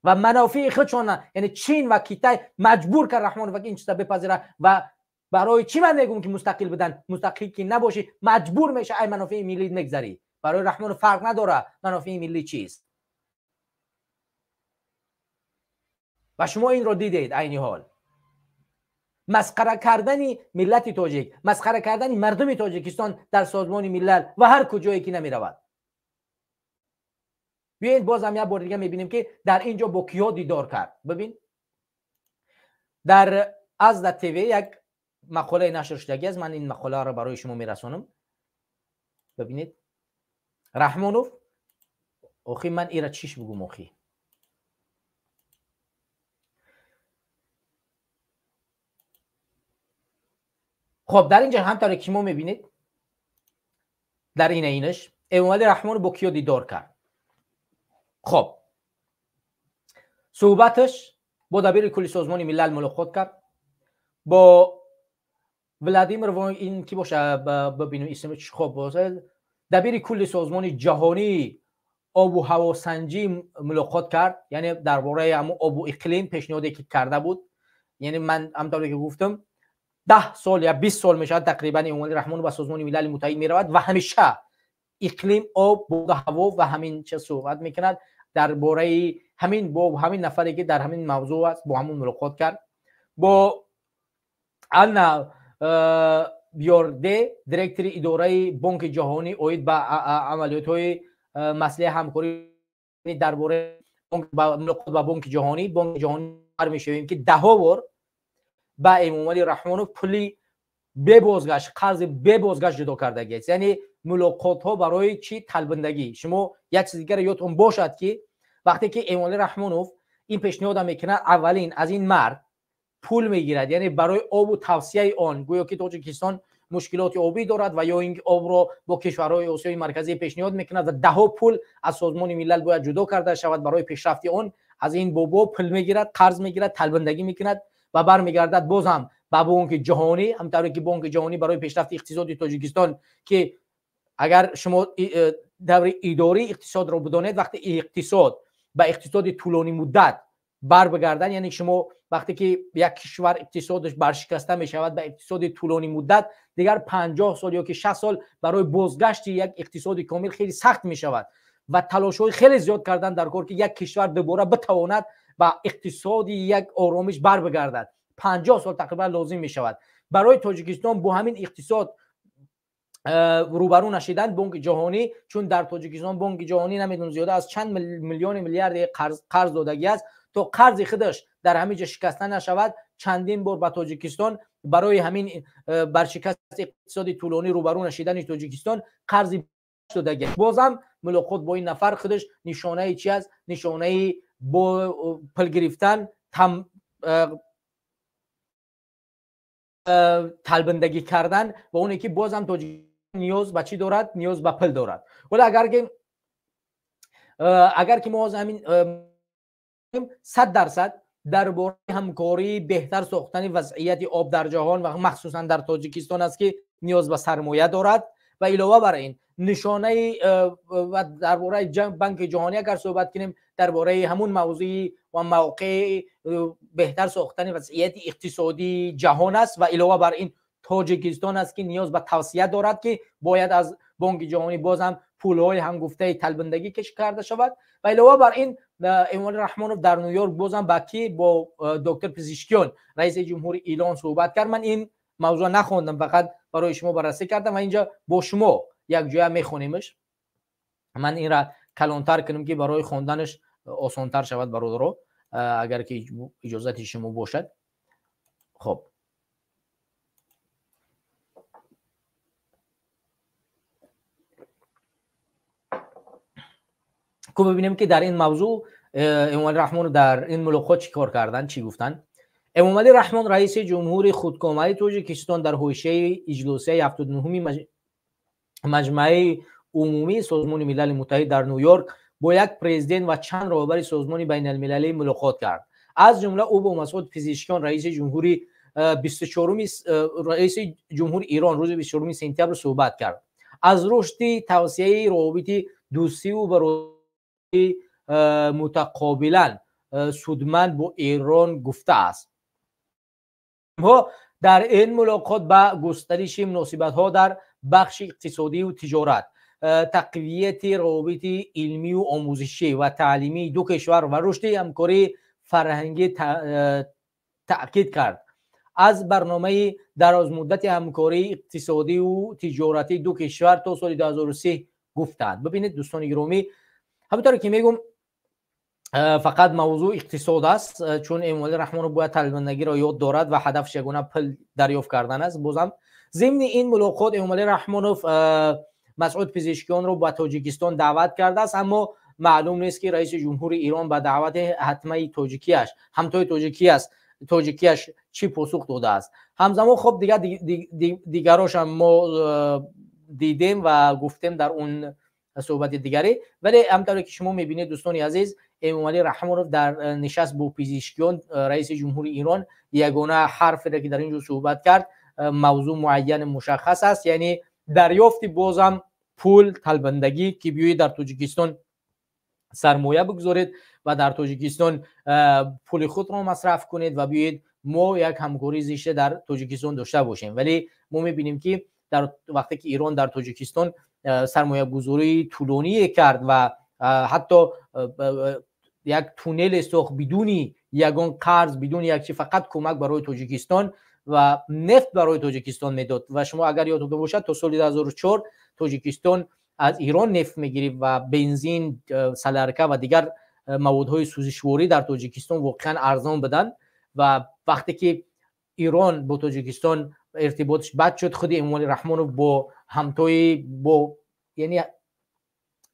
و منافع خودشان، یعنی چین و کیتای، مجبور کرد رحمان و این چیزا بپذیره. و برای چی من میگم که مستقل بدن؟ مستقل که نباشی مجبور میشه ای منافع ملی نگذری. برای رحمان فرق نداره منافع ملی چیست. و شما این رو دیدید عینی حال مسخره کردن ملت تاجیک، مسخره کردن مردم تاجیکستان در سازمان ملل و هر کجایی که نمیرود. بیایید باز هم یک بار دیگه میبینیم که در اینجا با کیا دیدار کرد. ببین در از در تیوی یک مقاله نشر شدگی است، من این مقاله را برای شما میرسانم. ببینید رحمانوف، آخی من ایرا چیش بگم آخی. خب در اینجا همطور که ما میبینید در این اینش امامعلی رحمان با کیا دیدار کرد. Хуб, суҳбаташ бо дабири кулли Созмони Милал мулоқот кард, бо Владимир, ин ки боша, бибинем исмаш. Хуб, дабири кулли Созмони Ҷаҳонии обу ҳавосанҷӣ мулоқот кард, яъне дар бораи ҳамун обу иқлим пешниҳоде ки карда буд. Яъне ман ҳамтавре ки гуфтам, 10 сол ё 20 сол мешавад тақрибан Эмомалӣ Раҳмонов ба Созмони Милали Муттаҳид меравад ва ҳамеша иқлим, об, боду ҳаво ва ҳамин чиз суҳбат мекунад. Дар бораи ҳамин бо ҳамин нафаре ки дар ҳамин мавзӯъ аст, бо ҳамун мулоқот кард. Бо Анна Бьорде, директори идораи Бонки Ҷаҳонӣ оид ба амалиётҳои масъалаи ҳамкорӣ, дар бораи мулоқот ба Бонки Ҷаҳонӣ. Бонки Ҷаҳонӣ мешавем ки даҳҳо бор ба Эмомалӣ Раҳмонов пули бебозгашт, қарзи бебозгашт ҷудо кардагиаст. Яъне мулоқотҳо барои чӣ? Талбандагӣ. Шумо як чиз дигаро ёдтон бошад, ки вақте ки Эмомалӣ Раҳмонов ин пешниҳода мекунад, аввалин аз ин мард пул мегирад, яъне барои обу тавсияи он, гӯё ки Тоҷикистон мушкилоти обӣ дорад ва ё ин обро бо кишварҳои Осиёи Марказӣ пешниҳод мекунад ва даҳҳо пул аз Созмони Милал бояд ҷудо карда шавад барои пешрафти он. Аз ин бобо пул мегирад, қарз мегирад, талбандагӣ мекунад ва бармегардад боз ҳам ба Бонки Ҷаҳонӣ. Ҳамтавре ки Бонки Ҷаҳонӣ барои пешрафти иқтисоди Тоҷикистон, ки агар шумо даври идории иқтисодро бидонед, вақте иқтисод ба иқтисоди тӯлонӣ муддат барбигардад, яъне шумо вақте ки як кишвар иқтисодаш баршикаста мешавад, ба иқтисоди тӯлонӣ муддат дигар 50 сол ё ки 60 сол барои бозгашти як иқтисоди комил хеле сахт мешавад ва талошҳои хеле зиёд кардан дар кор, ки як кишвар дубора битавонад ба иқтисоди як оромиш барбигардад, 50 сол тақрибан лозим мешавад. Барои Тоҷикистон бо ҳамин иқтисод рӯбарӯ нашидан, Бонки Ҷаҳонӣ, чун дар Тоҷикистон Бонки Ҷаҳонӣ намедонам зиёда аз чанд миллиони миллиарди қарз додагӣ аст, то қарзи худаш дар ҳамин ҷо шикаста нашавад, чандин бор ба Тоҷикистон барои ҳамин баршикасти иқтисоди тӯлонӣ рӯбарӯ нашидани Тоҷикистон қарзи додагӣ. Бозам мулоқот бо ин нафар худаш нишонаи чи аст? Нишонаи бо пул гирифтан, талбандагӣ кардан ва оне ки бозам Тоҷикистон ниёз ба чӣ дорад? Ниёз ба пул дорад. Вале агар ки мо ҳозир ҳамин 100% дар бораи ҳамкории беҳтар сохтани вазъияти об дар ҷаҳон ва махсусан дар Тоҷикистон аст, ки ниёз ба сармоя дорад. Ва илова бар ин нишонаи ва дар бораи Банки Ҷаҳонӣ агар суҳбат кунем, дар бораи ҳамун мавзӯи ва мавқеи беҳтар сохтани вазъияти иқтисодии ҷаҳон аст ва илова бар ин Тоҷикистон аст, ки ниёз ба тавсия дорад, ки бояд аз Бонки Ҷаҳонӣ боз ҳам пулҳои ҳамгуфтаи талбандагӣ каш карда шавад. Ва илова бар ин Эмомалӣ Раҳмонов дар Нью-Йорк боз ҳам ба ки бо доктор Пизишкиён, раиси ҷумҳури Илон суҳбат кард. Ман ин мавзӯъ нахондам, фақат барои шумо баррасӣ кардам ва инҷа бо шумо якҷоя мехонимаш. Ман инра калонтар кунам, ки барои хонданаш осонтар шавад, бародаро, агар ки иҷозати шумо бошад. Хоб, ку бибинем, ки дар ин мавзӯъ Эмомалӣ Раҳмон дар ин мулоқот чӣ кор карданд, чӣ гуфтанд. Эмомалӣ Раҳмон, раиси ҷумҳури худкомаи Тоҷикистон, дар ҳошияи иҷлосияи 79-уми Маҷмаи Умумии Созмони Милали Муттаҳид дар Нью-Йорк бо як президент ва чанд роҳбари созмони байналмилалӣ мулоқот кард. Аз ҷумла ӯ бо Масъуд Пизишкиён, раиси ҷумҳури 24-уми раиси ҷумҳури Ирон, рӯзи 24 сентябр суҳбат кард. Аз рушди тавсияи ровобити дӯстиву бародарии мутақобилан судманд бо Эрон гуфтааст. Дар ин мулоқот ба густариши муносибатҳо дар бахши иқтисодию тиҷорат, тақвияти ровобити илмию омӯзишӣ ва таълимии ду кишвар ва рушди ҳамкории фарҳангӣ таъкид кард. Аз барномаи дарозмуддати ҳамкории иқтисодию тиҷоратии ду кишвар то соли 2030 гуфтанд. Бибинед, дӯстони гиромӣ, ҳаминтавре ки мегӯм, фақат мавзӯъ иқтисод аст, чун Эмомалӣ Раҳмонов бояд талбандагиро ёд дорад ва ҳадафш ягона пул дарёфт кардан аст. Бозам зимни ин мулоқот Эмомалӣ Раҳмонов Масъуд Пизишкиёнро ба Тоҷикистон даъват кардааст, аммо маълум нест, ки раиси ҷумҳури Ирон ба даъвати ҳатмаи тоҷикиаш, ҳамтои тоҷикиаст, тоҷикиаш чӣ посух додааст. Ҳамзамон, хоб, дигарошам мо дидем ва гуфтем дар он суҳбати дигаре. Вале ҳамтавре ки шумо мебинед, дӯстони азиз, Эмомалӣ Раҳмонов дар нишаст бо Пизишкиён, раиси ҷумҳури Ирон, ягона ҳарферо ки дар ин ҷо суҳбат кард, мавзӯъ муайян мушаххас аст, яъне дарёфти бозам пул, талбандагӣ, ки биёед дар Тоҷикистон сармоя бигузоред ва дар Тоҷикистон пули худро масраф кунед ва биёед мо як ҳамкории зишта дар Тоҷикистон дошта бошем. Вале мо мебинем, ки дар вақте ки Ирон дар Тоҷикистон сармоягузории тӯлоние кард ва ҳатто як туннеле сохт бидуни ягон қарз, бидуни як чи, фақат кӯмак барои Тоҷикистон ва нефт барои Тоҷикистон медод. Ва шумо агар ёдтон бошад, то соли 2004 Тоҷикистон аз Ирон нефт мегирифт ва бензин, солярка ва дигар маводҳои сӯзишворӣ дар Тоҷикистон воқеан арзон буданд. Ва вақте ки Ирон бо Тоҷикистон иртиботаш бад шуд, худи Эмомалӣ Раҳмонов бо ҳамтои, бо яъне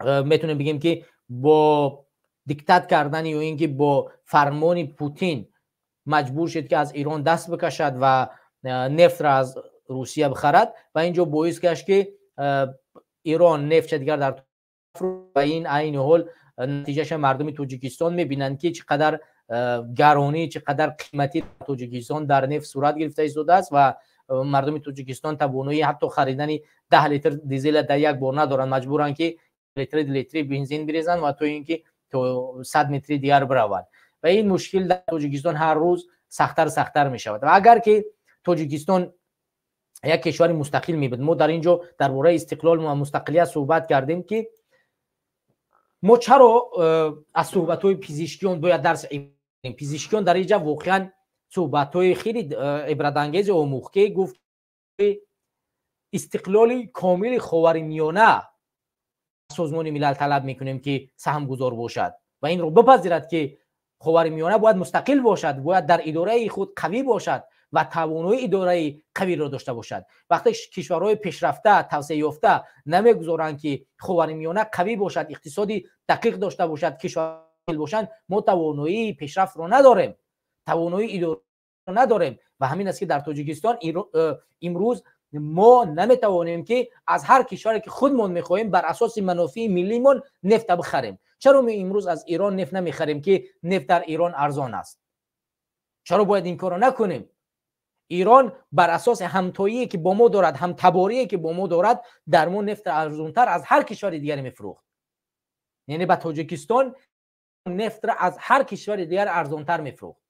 метавонем бигем ки бо диктат кардани ё ин ки бо фармони Путин маҷбур шуд, ки аз Ирон даст бикашад ва нефтро аз Русия бихарад. Ва ин ҷо боис гашт, ки Ирон нефтша дигар дар ва ин айни ҳол натиҷаша мардуми Тоҷикистон мебинанд, ки чӣ қадар гаронӣ, чӣ қадар қиматӣ Тоҷикистон дар нефт сурат гирифта истодааст ва мардуми Тоҷикистон тавоноии ҳатто харидани 10 литр дизела дар як бор надоранд, маҷбуранд, ки литри бензин бирезанд ва то ин ки то 100 метри дигар бираванд. Ва ин мушкил дар Тоҷикистон ҳар рӯз сахттар сахттар мешавад. Ва агар ки Тоҷикистон як кишвари мустақил мебуд, мо дар ин ҷо дар бораи истиқлол ва мустақилият суҳбат кардем, ки мо чаро аз суҳбатҳои Пизишкиён бояд дарс. Пизишкиён дар ин ҷа воқеан суҳбатҳои хеле ибратангезе омӯхт, ки гуфт, истиқлоли комили Ховари Миёна Созмони Милал талаб мекунем, ки саҳмгузор бошад ва инро бипазирад, ки Ховари Миёна бояд мустақил бошад, бояд дар идораи худ қавӣ бошад ва тавоноии идораи қавиро дошта бошад. Вақте кишварҳои пешрафта, тавсеаёфта намегузоранд, ки Ховари Миёна қавӣ бошад, иқтисоди дақиқ дошта бошад, кишвар бошанд, мо тавоноии пешрафтро надорем, тавоноии идора надорем. Ва ҳамин аст, ки дар Тоҷикистон имрӯз мо наметавонем, ки аз ҳар кишваре ки худмон мехоҳем, бар асоси манофеи миллимон нефта бихарем. Чаро мо имрӯз аз Ирон нефт намехарем, ки нефт дар Ирон арзон аст? Чаро бояд ин корро накунем? Ирон бар асоси ҳамтоие ки бо мо дорад, ҳамтаборие ки бо мо дорад, дар мо нефт арзонтар аз ҳар кишвари дигаре мефурӯхт. Яъне ба Тоҷикистон нефтро аз ҳар кишвари дигар арзонтар мефурӯхт.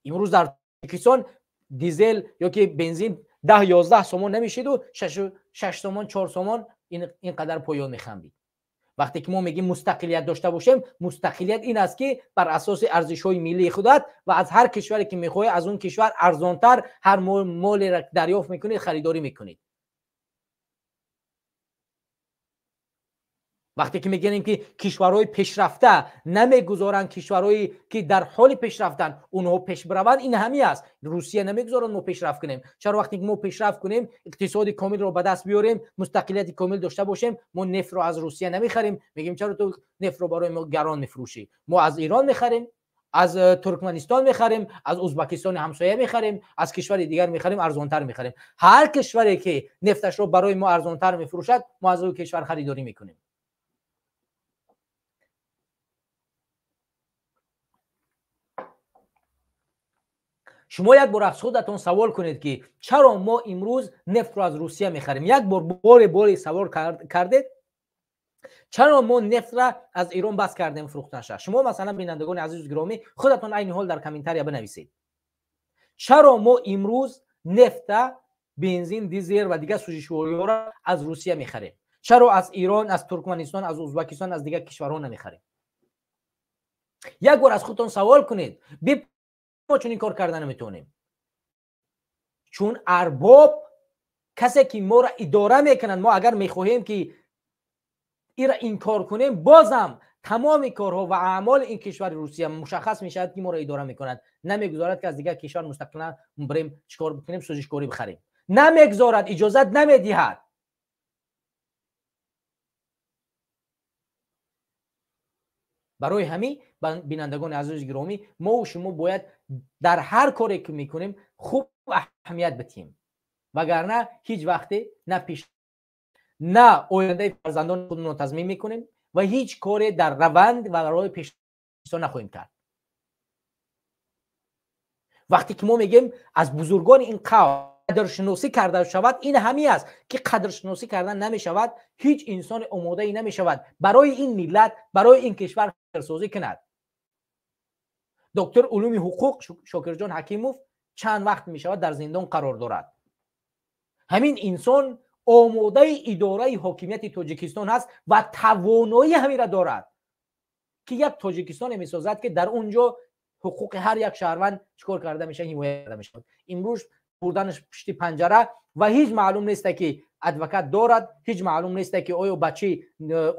Имрӯз дар Тоҷикистон дизел ё ки бензин 10-11 сомон намешиду 6 сомон, 4 сомон ин қадар поён мехамбид. Вақте ки мо мегим мустақилият дошта бошем, мустақилият ин аст, ки бар асоси арзишҳои миллии худат ва аз ҳар кишваре ки мехоҳӣ, аз он кишвар арзонтар ҳар молеро дарёфт мекунед, харидорӣ мекунед. Вақте ки мегӯем, ки кишварҳои пешрафта намегузоранд кишварҳое ки дар ҳоли пешрафтанд, онҳо пеш бираванд, ин ҳамин аст. Русия намегузорад мо пешрафт кунем. Чаро вақте ки мо пешрафт кунем, иқтисоди комилро ба даст биёрем, мустақилияти комил дошта бошем, мо нефтро аз Русия намехарем? Мегӯем, чаро ту нефтро барои мо гарон мефурӯшӣ? Мо аз Ирон мехарем, аз Туркманистон мехарем, аз Узбакистони ҳамсоя мехарем, аз кишвари дигар мехарем, арзонтар мехарем. Ҳар кишваре ки нефташро барои мо арзонтар мефурӯшад, мо аз ӯ кишвар харидорӣ мекунем. Шумо як бор аз худатон савол кунед, ки чаро мо имрӯз нефтро аз Русия мехарем. Як бор боре боре савол кардед, чаро мо нефтра аз Ирон бас кардем фурӯхтанша? Шумо масалан, бинандагони азизу гиромӣ, худатон айни ҳол дар комментария бинависед, чаро мо имрӯз нефта, бензин, дизел ва дигар сӯзишвориҳоро аз Русия мехарем? Чаро аз Ирон, аз Туркманистон, аз Узбакистон, аз дигар кишварҳо намехарем? Як бор аз худтон савол кунед. Мо чунин кор карда наметавонем, чун арбоб, касе ки моро идора мекунад, мо агар мехоҳем, ки ира инкор кунем, бозам тамоми корҳо ва аъмоли ин кишвари Русия мушаххас мешавад, ки моро идора мекунад, намегузорад, ки аз дигар кишвар мустақилан бирем, чикор бикунем, сӯзишкорӣ бихарем. Намегузорад, иҷозат намедиҳад. Барои ҳамин, бинандагони азизи гиромӣ, мо шумо бояд дар ҳар коре ки мекунем хуб аҳамият бидиҳем, вагарна ҳеҷ вақте на пеш, На ояндаи фарзандони худро тазмин мекунем ва ҳеҷ коре дар раванд ва барои пешрафт нахоҳем кард. Вақте ки мо мегӯем аз бузургони ин қавм қадршиносӣ карда шавад, ин ҳамин аст ки қадршиносӣ кардан намешавад, ҳеҷ инсони омодае намешавад барои ин миллат, барои ин кишвар қадрсозӣ кунад. Доктор улуми ҳуқуқ Шокирҷон Ҳакимов чанд вақт мешавад дар зиндон қарор дорад. Ҳамин инсон омодаи идораи ҳокимияти Тоҷикистон ҳаст ва тавоноии ҳаминро дорад ки як Тоҷикистоне месозад, ки дар он ҷо ҳуқуқи ҳар як шаҳрванд чикор карда мешавад, ҳимоя карда мешавад. Имрӯз бурданаш пушти панҷара ва ҳеҷ маълум нест, ки адвокат дорад, ҳеҷ маълум нест, ки оё ба чӣ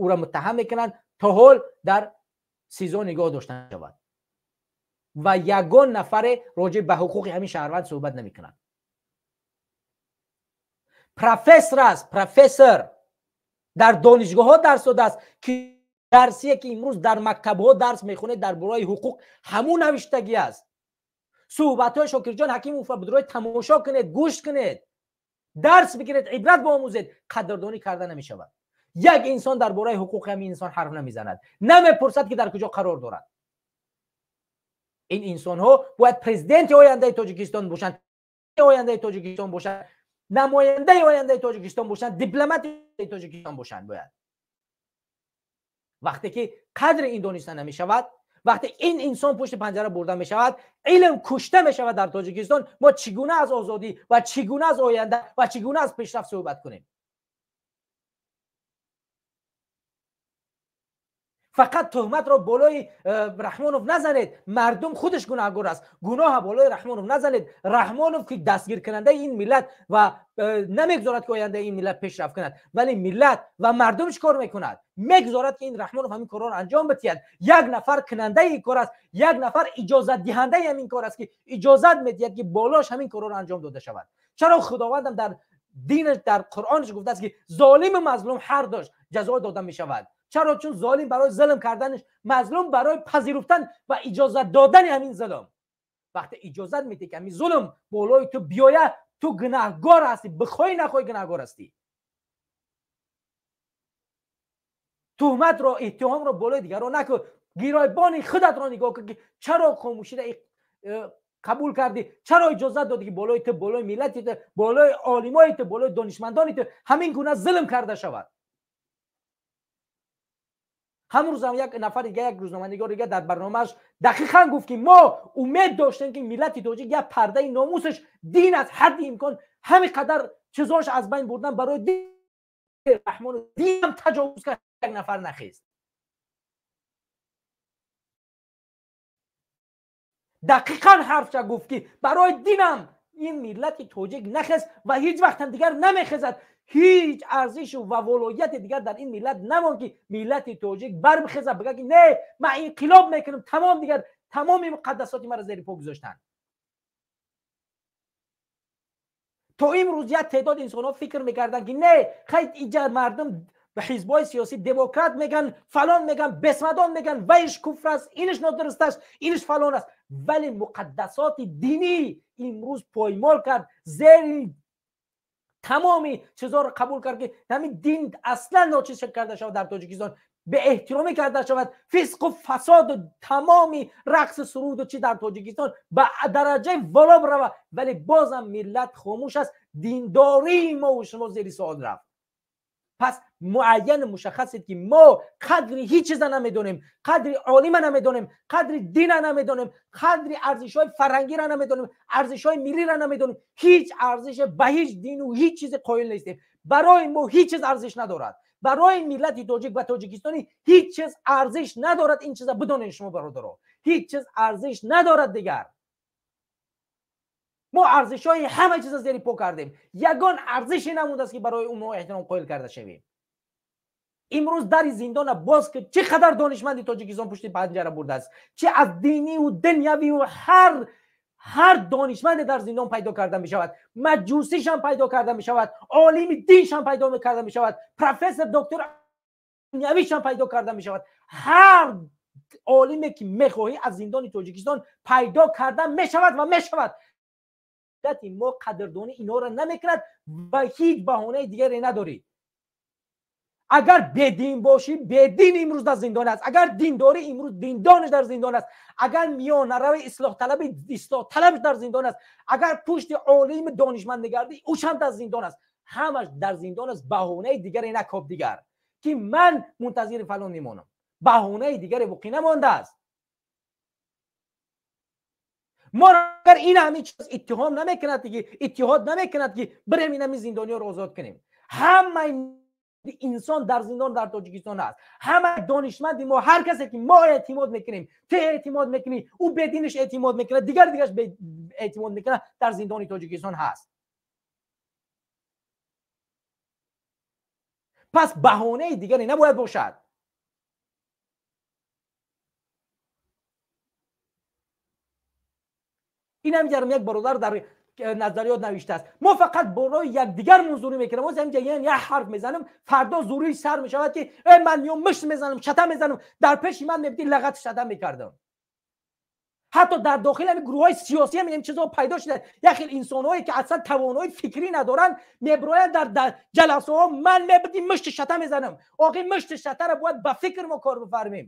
ӯро муттаҳам мекунанд, то ҳол дар СИЗО нигоҳ дошта мешавад ва ягон нафаре роҷеъ ба ҳуқуқи ҳамин шаҳрванд суҳбат намекунад. Профессор аст, профессор дар донишгоҳҳо дарс додааст, ки дарсие ки имрӯз дар мактабҳо дарс мехонед дар бораи ҳуқуқ ҳамун навиштагӣ аст. Суҳбатҳои Шокирҷон Ҳакимовро бидурои тамошо кунед, гӯш кунед, дарс бигиред, ибрат биомӯзед. Қадрдонӣ карда намешавад. Як инсон дар бораи ҳуқуқи ҳамин инсон ҳарф намезанад, намепурсад, ки дар куҷо қарор дорад. Ин инсонҳо бояд президенти ояндаи Тоҷикистон бошанд, ояндаи Тоҷикистон бошанд, намояндаи ояндаи Тоҷикистон бошанд, дипломати Тоҷикистон бошанд бояд. Вақте ки қадри ин дониста намешавад, вақте ин инсон пушти панҷара бурда мешавад, илм кушта мешавад дар Тоҷикистон, мо чӣ гуна аз озодӣ ва чӣ гуна аз оянда ва чӣ гуна аз пешрафт суҳбат кунем? Фақат туҳматро болои Раҳмонов назанед, мардум худаш гунаҳгор аст. Гуноҳа болои Раҳмонов назанед. Раҳмонов ки дастгиркунандаи ин миллат ва намегузорад, ки ояндаи ин миллат пешрафт кунад, вале миллат ва мардум чӣ кор мекунад? Мегузорад, ки ин Раҳмонов ҳамин корҳоро анҷом бидиҳад. Як нафар кунандаи ин кор аст, як нафар иҷозатдиҳандаи ҳамин кор аст, ки иҷозат медиҳад, ки болош ҳамин корҳоро анҷом дода шавад. Чаро Худовандам дар динаш, дар Қуръонаш гуфтааст, ки золиму мазлум ҳар дошт ҷазо дода мешавад? Чаро? Чун золим барои зулм карданаш, мазлум барои пазируфтан ва иҷозат додани ҳамин зулм. Вақте иҷозат медиҳӣ, ки ҳамин зулм болои ту биёяд, ту гунаҳгор ҳастӣ, бихоҳӣ нахоҳӣ гунаҳгор ҳастӣ. Туҳматро, иттиҳомро болои дигарон накун, гиройбони худатро нигоҳ кун, ки чаро хомӯшида қабул кардӣ, чаро иҷозат додӣ, ки болои ту, болои миллати ту, болои олимои ту, болои донишмандони ту ҳамин гуна зулм карда шавад. Ҳамун рӯзам як нафар дига, як рӯзноманигор дига дар барномааш дақиқан гуфт, ки мо умед доштем, ки миллати тоҷик як пардаи номусаш дин аз ҳадди имкон ҳамин қадар чизош аз байн бурдан барои дин. Раҳмону динам таҷовуз кард, як нафар нахест. Дақиқан ҳарфча гуфт, ки барои динам ин миллати тоҷик нахест ва ҳеҷ вақтам дигар намехезад. Ҳеҷ арзишу ва волояти дигар дар ин миллат намонд, ки миллати тоҷик барбихезад, бигӯяд, ки не, ман инқилоб мекунам, тамом, дигар тамоми муқаддасоти маро зери по гузоштанд. То имрӯз як теъдод инсонҳо фикр мекарданд, ки не, хай, иҷа мардум ба ҳизбҳои сиёсӣ демократ меган, фалон меган, бесмадон меган, вайш куфр аст, инаш нодуруст аст, инаш фалон аст, вале муқаддасоти динӣ имрӯз поймол кард, зери тамоми чизҳоро қабул кард, ки ҳамин дин аслан ночиз карда шавад дар Тоҷикистон, беэҳтиромӣ карда шавад, фисқу фасоду тамоми рақсу суруду чи дар Тоҷикистон ба дараҷаи воло бирава, вале бозам миллат хомӯш аст. Диндории мову шумо зери суол рафт. Пас муайяну мушаххасед, ки мо қадри ҳеҷ чиза намедонем, қадри олима намедонем, қадри дина намедонем, қадри арзишҳои фарҳангиро намедонем, арзишҳои миллиро намедонем. Ҳеҷ арзише ба ҳеҷ дину ҳеҷ чизе қоил нестем. Барои мо ҳеҷ чиз арзиш надорад, барои миллати тоҷик ва тоҷикистонӣ ҳеҷ чиз арзиш надорад. Ин чиза бидонед шумо, бародаро, ҳеҷ чиз арзиш надорад дигар. Мо арзишҳои ҳама чиза зери по кардем, ягон арзише намондааст, ки барои онҳо эҳтиром қоил карда шавем. Имрӯз дари зиндона боз ки чӣ қадар донишманди Тоҷикистон пушти панҷара бурдааст, чи аз диниву дунявиву ҳар донишманде дар зиндон пайдо карда мешавад, маҷусишам пайдо карда мешавад, олими диншам пайдо карда мешавад, профессор, доктор дунявишам пайдо карда мешавад. Ҳар олиме ки мехоҳӣ, аз зиндони Тоҷикистон пайдо карда мешавад ва мешавад. Мо қадрдонӣ инҳоро намекунад ва ҳеҷ баҳонаи дигаре надоред. Агар бедин бошӣ, бедин имрӯз дар зиндон аст. Агар диндорӣ, имрӯз диндонаш дар зиндон аст. Агар миёнарави ислоҳталаби, ислоҳталаб дар зиндон аст. Агар пушти олими донишманд мегардӣ, ӯшам дар зиндон аст. Ҳамаш дар зиндон аст. Баҳонаи дигаре накоб дигар, ки ман мунтазири фалон мемонам. Баҳонаи дигаре боқӣ намондааст. Мо агар ин ҳамин чиз иттиҳом намекунад, ки иттиҳод намекунад, ки бирем ин ҳамин зиндониёро озод кунем. Ҳамаи инсон дар зиндон дар Тоҷикистон аст. Ҳама донишманди мо, ҳар касе ки мо эътимод мекунем, ту эътимод мекунӣ, ӯ бединиш эътимод мекунад, дигар дигараш эътимод мекунад, дар зиндони Тоҷикистон ҳаст. Пас баҳонаи дигаре набояд бошад. Ин ҳам ҷарм як бародар дар назариёт навиштааст. Мо фақат барои якдигар мунзурӣ мекунем. Ҳозир ҳаминҷа як ҳарф мезанам, фардо зурии сар мешавад, ки э ман меом мушт мезанам, чата мезанам, дар пеши ман мебудӣ лағати чата мекардам. Ҳатто дар дохили ҳамин гурӯҳҳои сиёсӣ ҳам ин чизҳо пайдо шуда. Як хел инсонҳое ки аслан тавонои фикрӣ надоранд, меброянд дар ҷаласаҳо, ман мебудӣ мушти шата мезанам. Оғи мушти шатаро бояд ба фикр мо кор бифармем.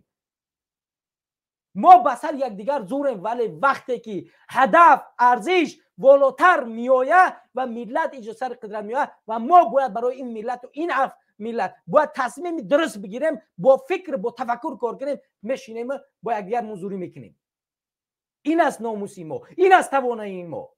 Мо ба сар якдигар зурем, вале вақте ки ҳадаф, арзиш волотар меояд ва миллат инҷо сари қудрат меояд ва мо бояд барои ин миллату ин миллат бояд тасмими дуруст бигирем, бо фикр, бо тафаккур кор кунем, мешинем, бо якдигар мунзурӣ мекунем. Ин аст номуси мо, ин аст тавонаии мо.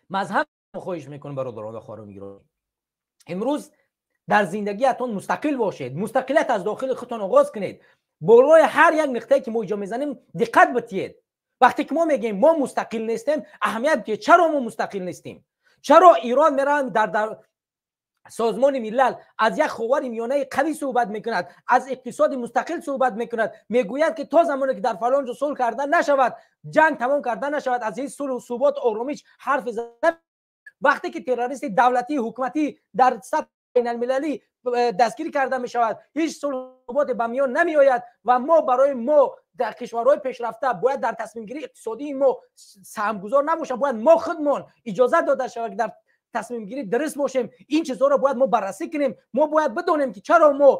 Мазҳаб хоҳиш мекунам, бародарон ва хоҳарони гиромӣ, имрӯз дар зиндагиатон мустақил бошед. Мустақилият аз дохили худтон оғоз кунед. Болои ҳар як нуқтае ки мо иҷо мезанем диққат битиед. Вақте ки мо мегӯем мо мустақил нестем, аҳамият битиед чаро мо мустақил нестем. Чаро Ирон мераванд дар Созмони Миллал аз як ховари миёнаи қавӣ суҳбат мекунад, аз иқтисоди мустақил суҳбат мекунад, мегӯяд ки то замоне ки дар фалон ҷо сулҳ карда нашавад, ҷанг тамом карда нашавад, аз ҳеҷ сулҳу субот оромиш ҳарф зада. Вақте ки террористи давлатӣ ҳукуматӣ дар сатҳи байналмилалӣ дастгирӣ карда мешавад, ҳеҷ сулҳу суботе ба миён намеояд ва мо барои мо дар кишварҳои пешрафта бояд дар тасмимгирии иқтисодии мо саҳмгузор набошад, бояд мо худмон иҷозат дода шавад ки дар тасмимгирӣ дуруст бошем. Ин чизҳоро бояд мо баррасӣ кунем. Мо бояд бидонем ки чаро мо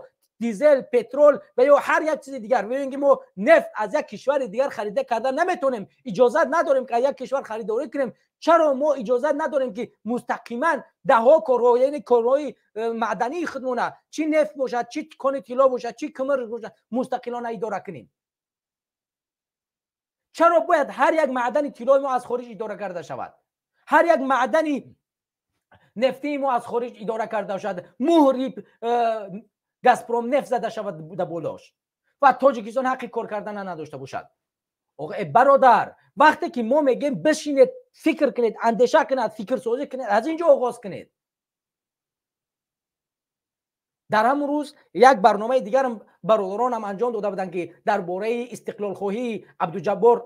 дизел, петрол ва ё ҳар як чизи дигар, ва ё инки мо нефт аз як кишвари дигар харида карда наметавонем, иҷозат надорем ки аз як кишвар харидорӣ кунем. Чаро мо иҷозат надорем ки мустақиман даҳҳо корҳо, яъне корҳои маъдании худмона, чӣ нефт бошад, чӣ кони тилло бошад, чӣ кумр бошад, мустақилона идора кунем? Чаро бояд ҳар як маъдани тиллои мо аз хориҷ идора карда шавад? Ҳар як маъдани нефтии мо аз хориҷ идора карда шавад, муҳри Газпром нефт зада шавад дар болош ва Тоҷикистон ҳаққи кор кардана надошта бошад. Оға бародар, вақте ки мо мегӯем бишинед, фикр кунед, андеша кунед, фикрсозӣ кунед, аз ин ҷо оғоз кунед. Дар ҳамон рӯз як барномаи дигарам бародаронам анҷом дода буданд, ки дар бораи истиқлолхоҳии Абдуҷаббор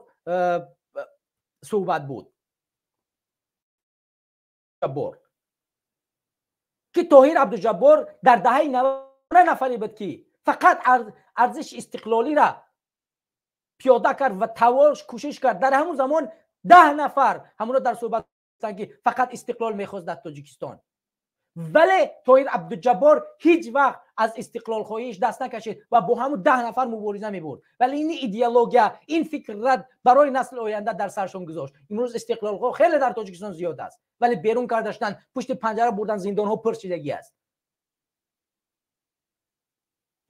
суҳбат буд. Ки Тоҳир Абдуҷаббор дар даҳаи 90 нафаре буд, ки фақат арзиши истиқлолиро пиёда кард ва тавош кӯшиш кард. Дар ҳамон замон 10 нафар ҳамоно дар суҳбат гуфтанд, ки фақат истиқлол мехост дар Тоҷикистон. Вале Тоҳир Абдуҷаббор ҳеҷ вақт аз истиқлолхоҳиаш даст накашид ва бо ҳамон 10 нафар мубориза мебурд. Вале ин идеология, ин фикр рад барои насли оянда дар саршон гузошт. Имрӯз истиқлолхоҳ хеле дар Тоҷикистон зиёд аст, вале берун карда шуданд, пушти панҷара бурдан, зиндонҳо пур шидагӣ аст.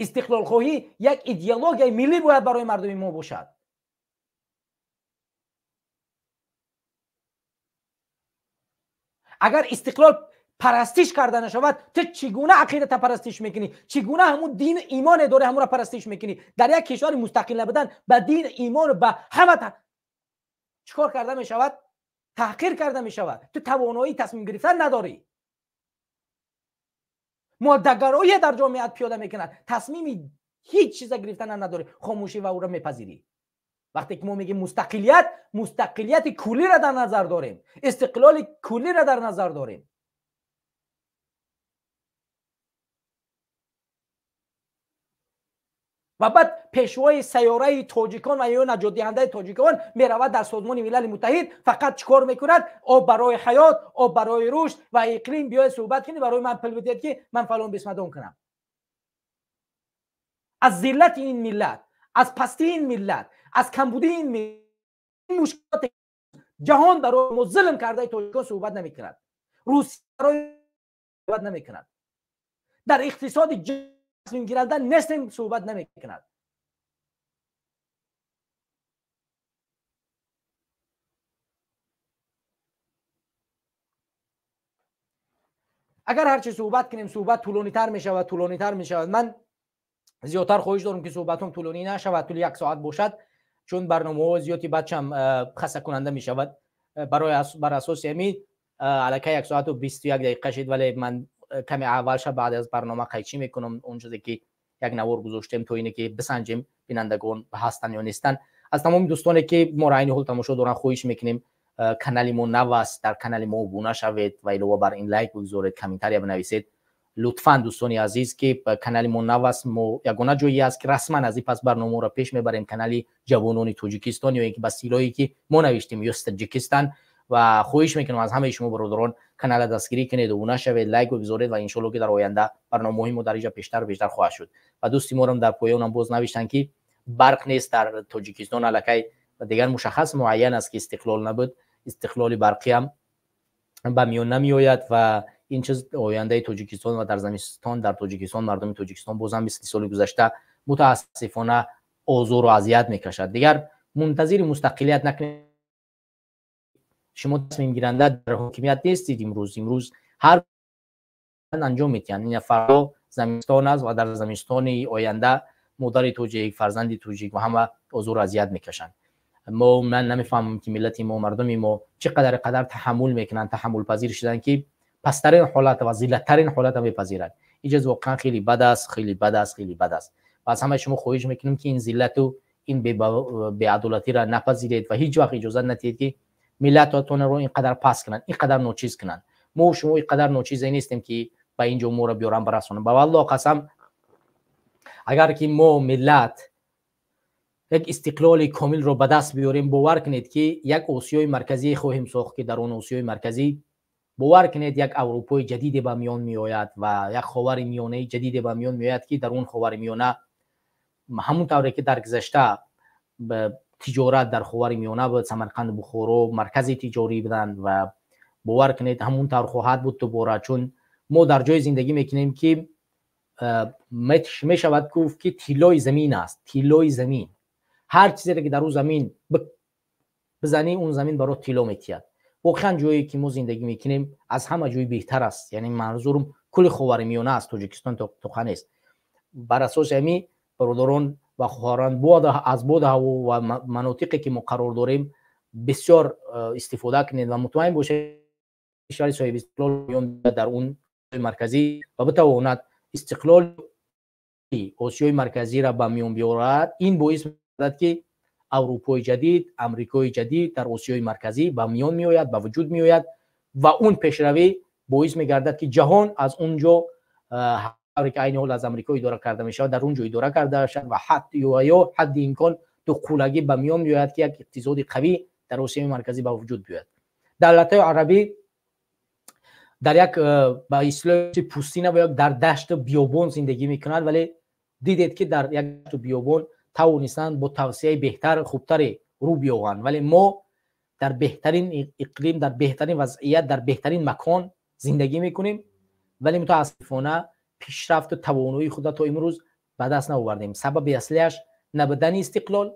Истиқлолхоҳӣ як идеологияи миллӣ бояд барои мардуми мо бошад. Агар истиқлол парастиш карда нашавад, ту чӣ гуна ақидата парастиш мекунӣ? Чӣ гуна ҳамун дину имоне дорӣ, ҳамонро парастиш мекунӣ? Дар як кишвари мустақил набудан ба дину имону ба ҳама чӣ кор карда мешавад? Таҳқир карда мешавад. Ту тавоноии тасмим гирифтан надорӣ. Моддагароие дар ҷомеат пиёда мекунад, тасмими ҳеҷ чиза гирифтан надорӣ, хомӯшӣ ва ӯро мепазирӣ. Вақте ки мо мегӯем мустақилият, мустақилияти куллиро дар назар дорем, истиқлоли куллиро дар назар дорем. و بعد پیشوای سیاره تاجیکان و یا نجات دهنده تاجیکان میرود در سازمان ملل متحد، فقط چیکار میکند؟ آب برای حیات، آب برای رشد و اقلیم بیای صحبت کنید، برای من پول بدید که من فلان بسمدان کنم. از ذلت این ملت، از پستی این ملت، از کمبودی این ملت، مشکلات جهان برای ما ظلم کرده تاجیکان صحبت نمیکند، روسیه برای صحبت نمیکند، در اقتصاد تصمیم گیرنده نیستیم صحبت نمیکند. اگر هرچی صحبت کنیم صحبت طولانی تر میشود، طولانی تر میشود. من زیادتر خواهش دارم که صحبتم طولانی نشود، طول یک ساعت باشد، چون برنامه ها زیادی بچم خسته کننده میشود. برای بر اساس همین الکی 1 ساعت و 21 دقیقه شد، ولی من کمی اول شب بعد از برنامه قیچی میکنم اون چیزی که یک نوار گذاشتیم تو اینه که بسنجیم بینندگان هستن یا نیستن. از تمام دوستانی که ما را عین حال تماشا دارن خواهش میکنیم کانال ما نو است، در کانال ما ابونه شوید و علاوه بر این لایک بگذارید، کامنتاری بنویسید لطفا. دوستان عزیز که کانال ما نو است، ما یگانه جایی است که رسما از این پس برنامه را پیش میبریم، کانال جوانان تاجیکستان یا اینکه به اصطلاحی که ما نوشتیم Youth Tajikistan. و خواهش میکنم از همه شما برادران کانال دستگیری کنید، ابونه شوید، لایک بگذارید و ان شاء الله که در آینده برنامه‌های ما در اینجا بیشتر و بیشتر خواهد شد. و دوستی ما در پایان هم باز نوشتن که برق نیست در تاجیکستان الکی و دیگر مشخص معین است که استقلال نبود، استقلال برقی هم به میان نمیآید و این چیز آینده تاجیکستان و در زمستان در تاجیکستان مردم تاجیکستان باز هم مثل سال گذشته متاسفانه آزار و اذیت میکشد. دیگر منتظر مستقلیت نکنید، شما تصمیم گیرنده در حاکمیت نیستید. امروز هر انجام میدین، این فردا زمستان است و در زمستان آینده مادر تاجیک، فرزند تاجیک و همه آزار و اذیت میکشند. ما من نمیفهمم که ملت ما، مردم ما چقدر قدر تحمل میکنن، تحمل پذیر شدن که پسترین حالت و ذلت‌ترین حالت هم میپذیرند. این چیز واقعا خیلی بد است، خیلی بد است، خیلی بد است. و از همه شما خواهش میکنم که این ذلت و این بی‌عدالتی را نپذیرید و هیچ وقت اجازه ندید که ملتتون رو اینقدر پس کنن، اینقدر ناچیز کنن. ما و شما اینقدر ناچیزی نیستیم که به اینجا ما را بیارن برسونن. با والله قسم اگر که ما ملت یک استقلال کامل رو به دست بیاریم، باور کنید که یک آسیای مرکزی خواهیم ساخت که در اون آسیای مرکزی باور کنید یک اروپای جدید به میان میآید و یک خاور میانه جدید به میان میآید که در اون خاور میانه همون طوری که در گذشته تجارت در خاور میانه بود، سمرقند بخارا مرکز تجاری بودند و باور کنید همون طور خواهد بود دوباره. چون ما در جای زندگی میکنیم که میشود گفت که طلای زمین است، طلای زمین. هر چیزی که در اون زمین بزنی اون زمین برای طلا میتید. واقعا جایی که ما زندگی میکنیم از همه جای بهتر است، یعنی منظورم کل خاورمیانه است، تاجیکستان تو نیست. بر اساس همین برادران و خواهران از بود هوا و مناطقی که ما قرار داریم بسیار استفاده کنید و مطمئن باشید کشور صاحب استقلال در اون مرکزی و بتواند استقلال آسیای مرکزی را به میان بیاورد. این باعث می‌شود که اروپای جدید، امریکای جدید در آسیای مرکزی به میان میآید، به وجود میآید و اون پیشروی باعث می‌گردد که جهان از اونجا که عین حال از امریکا اداره کرده میشود در اونجا اداره کرده شود و حتی یا حد امکان دو قولگی به میان میآید که یک اقتصاد قوی در آسیای مرکزی به وجود بیاید. دولت‌های عربی در یک به اصطلاح پوستین و یک در دشت بیابان زندگی میکنند، ولی دیدید که در یک دشت بیابان توانستند با توسعه بهتر خوبتر رو بیاورند، ولی ما در بهترین اقلیم، در بهترین وضعیت، در بهترین مکان زندگی میکنیم، ولی متاسفانه پیشرفت و توانایی خود تا امروز به دست نیاوردیم. سبب اصلیش نبودن استقلال،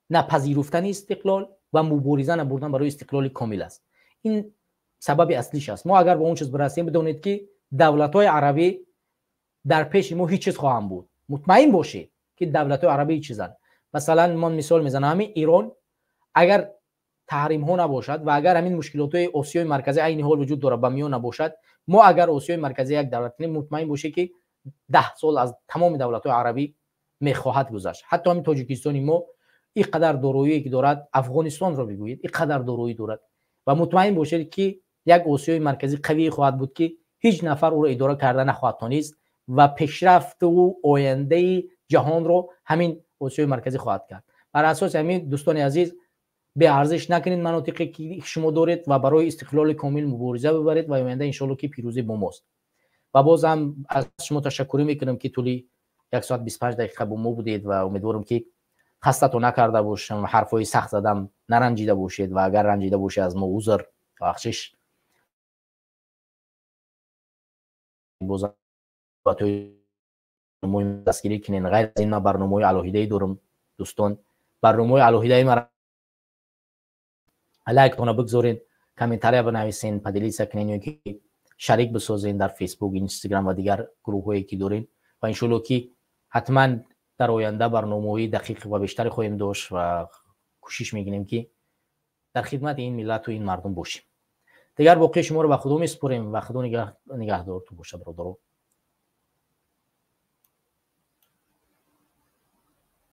نپذیرفتن استقلال و مبارزه نبردن برای استقلال کامل است. این سبب اصلیش است. ما اگر به اون چیز برسیم بدونید که دولت‌های عربی در پیش ما هیچ چیز خواهم بود. مطمئن باشید که دولت‌های عربی هیچ چیزن. مثلا من مثال میزنم، همین ایران اگر تحریم ها نباشد و اگر همین مشکلات های آسیای مرکزی عین حال وجود داره به میان نباشد، ما اگر آسیای مرکزی یک دولت کنیم مطمئن باشید که 10 سال از تمام دولت‌های عربی میخواهد گذشت. حتی همین تاجیکستان ما اینقدر دارایی که دارد، افغانستان رو بگویید اینقدر دارایی دارد و مطمئن باشید که یک آسیای مرکزی قوی خواهد بود که هیچ نفر او را اداره کرده نخواهد توانست و پیشرفت و آینده ҷаҳонро ҳамин Осиёи Марказӣ хоҳад кард. Бар асоси ҳамин, дӯстони азиз, беарзиш накунед манотиқе ки шумо доред ва барои истиқлоли комил мубориза бибаред ва оянда, иншоалло, ки пирӯзӣ бо мост. Ва боз ҳам аз шумо ташаккурӣ мекунам, ки тӯли 1 соат 25 дақиқа бо мо будед, ва умедворам, ки хастатон накарда бошам ва ҳарфҳои сахт задам, наранҷида бошед, ва агар ранҷида бошед, аз мо узр, бахшиш. Боз дастгирӣ кунед. Ғайр аз ин, ман барномаҳои алоҳидае дорам, дӯстон, барномаҳои алоҳидаи мара лайктона бигзоред, комментария бинависен, поделиться кунед ё ки шарик бисозен дар Фейсбук, Инстаграм ва дигар гурӯҳҳое ки дорем. Ва иншоалло, ки ҳатман дар оянда барномаҳои дақиқ ва бештаре хоҳем дошт ва кӯшиш мекунем, ки дар хидмати ин миллату ин мардум бошем. Дигар боқии шуморо ба Худо месупорем ва Худо нигаҳдортон бошад, бародаро.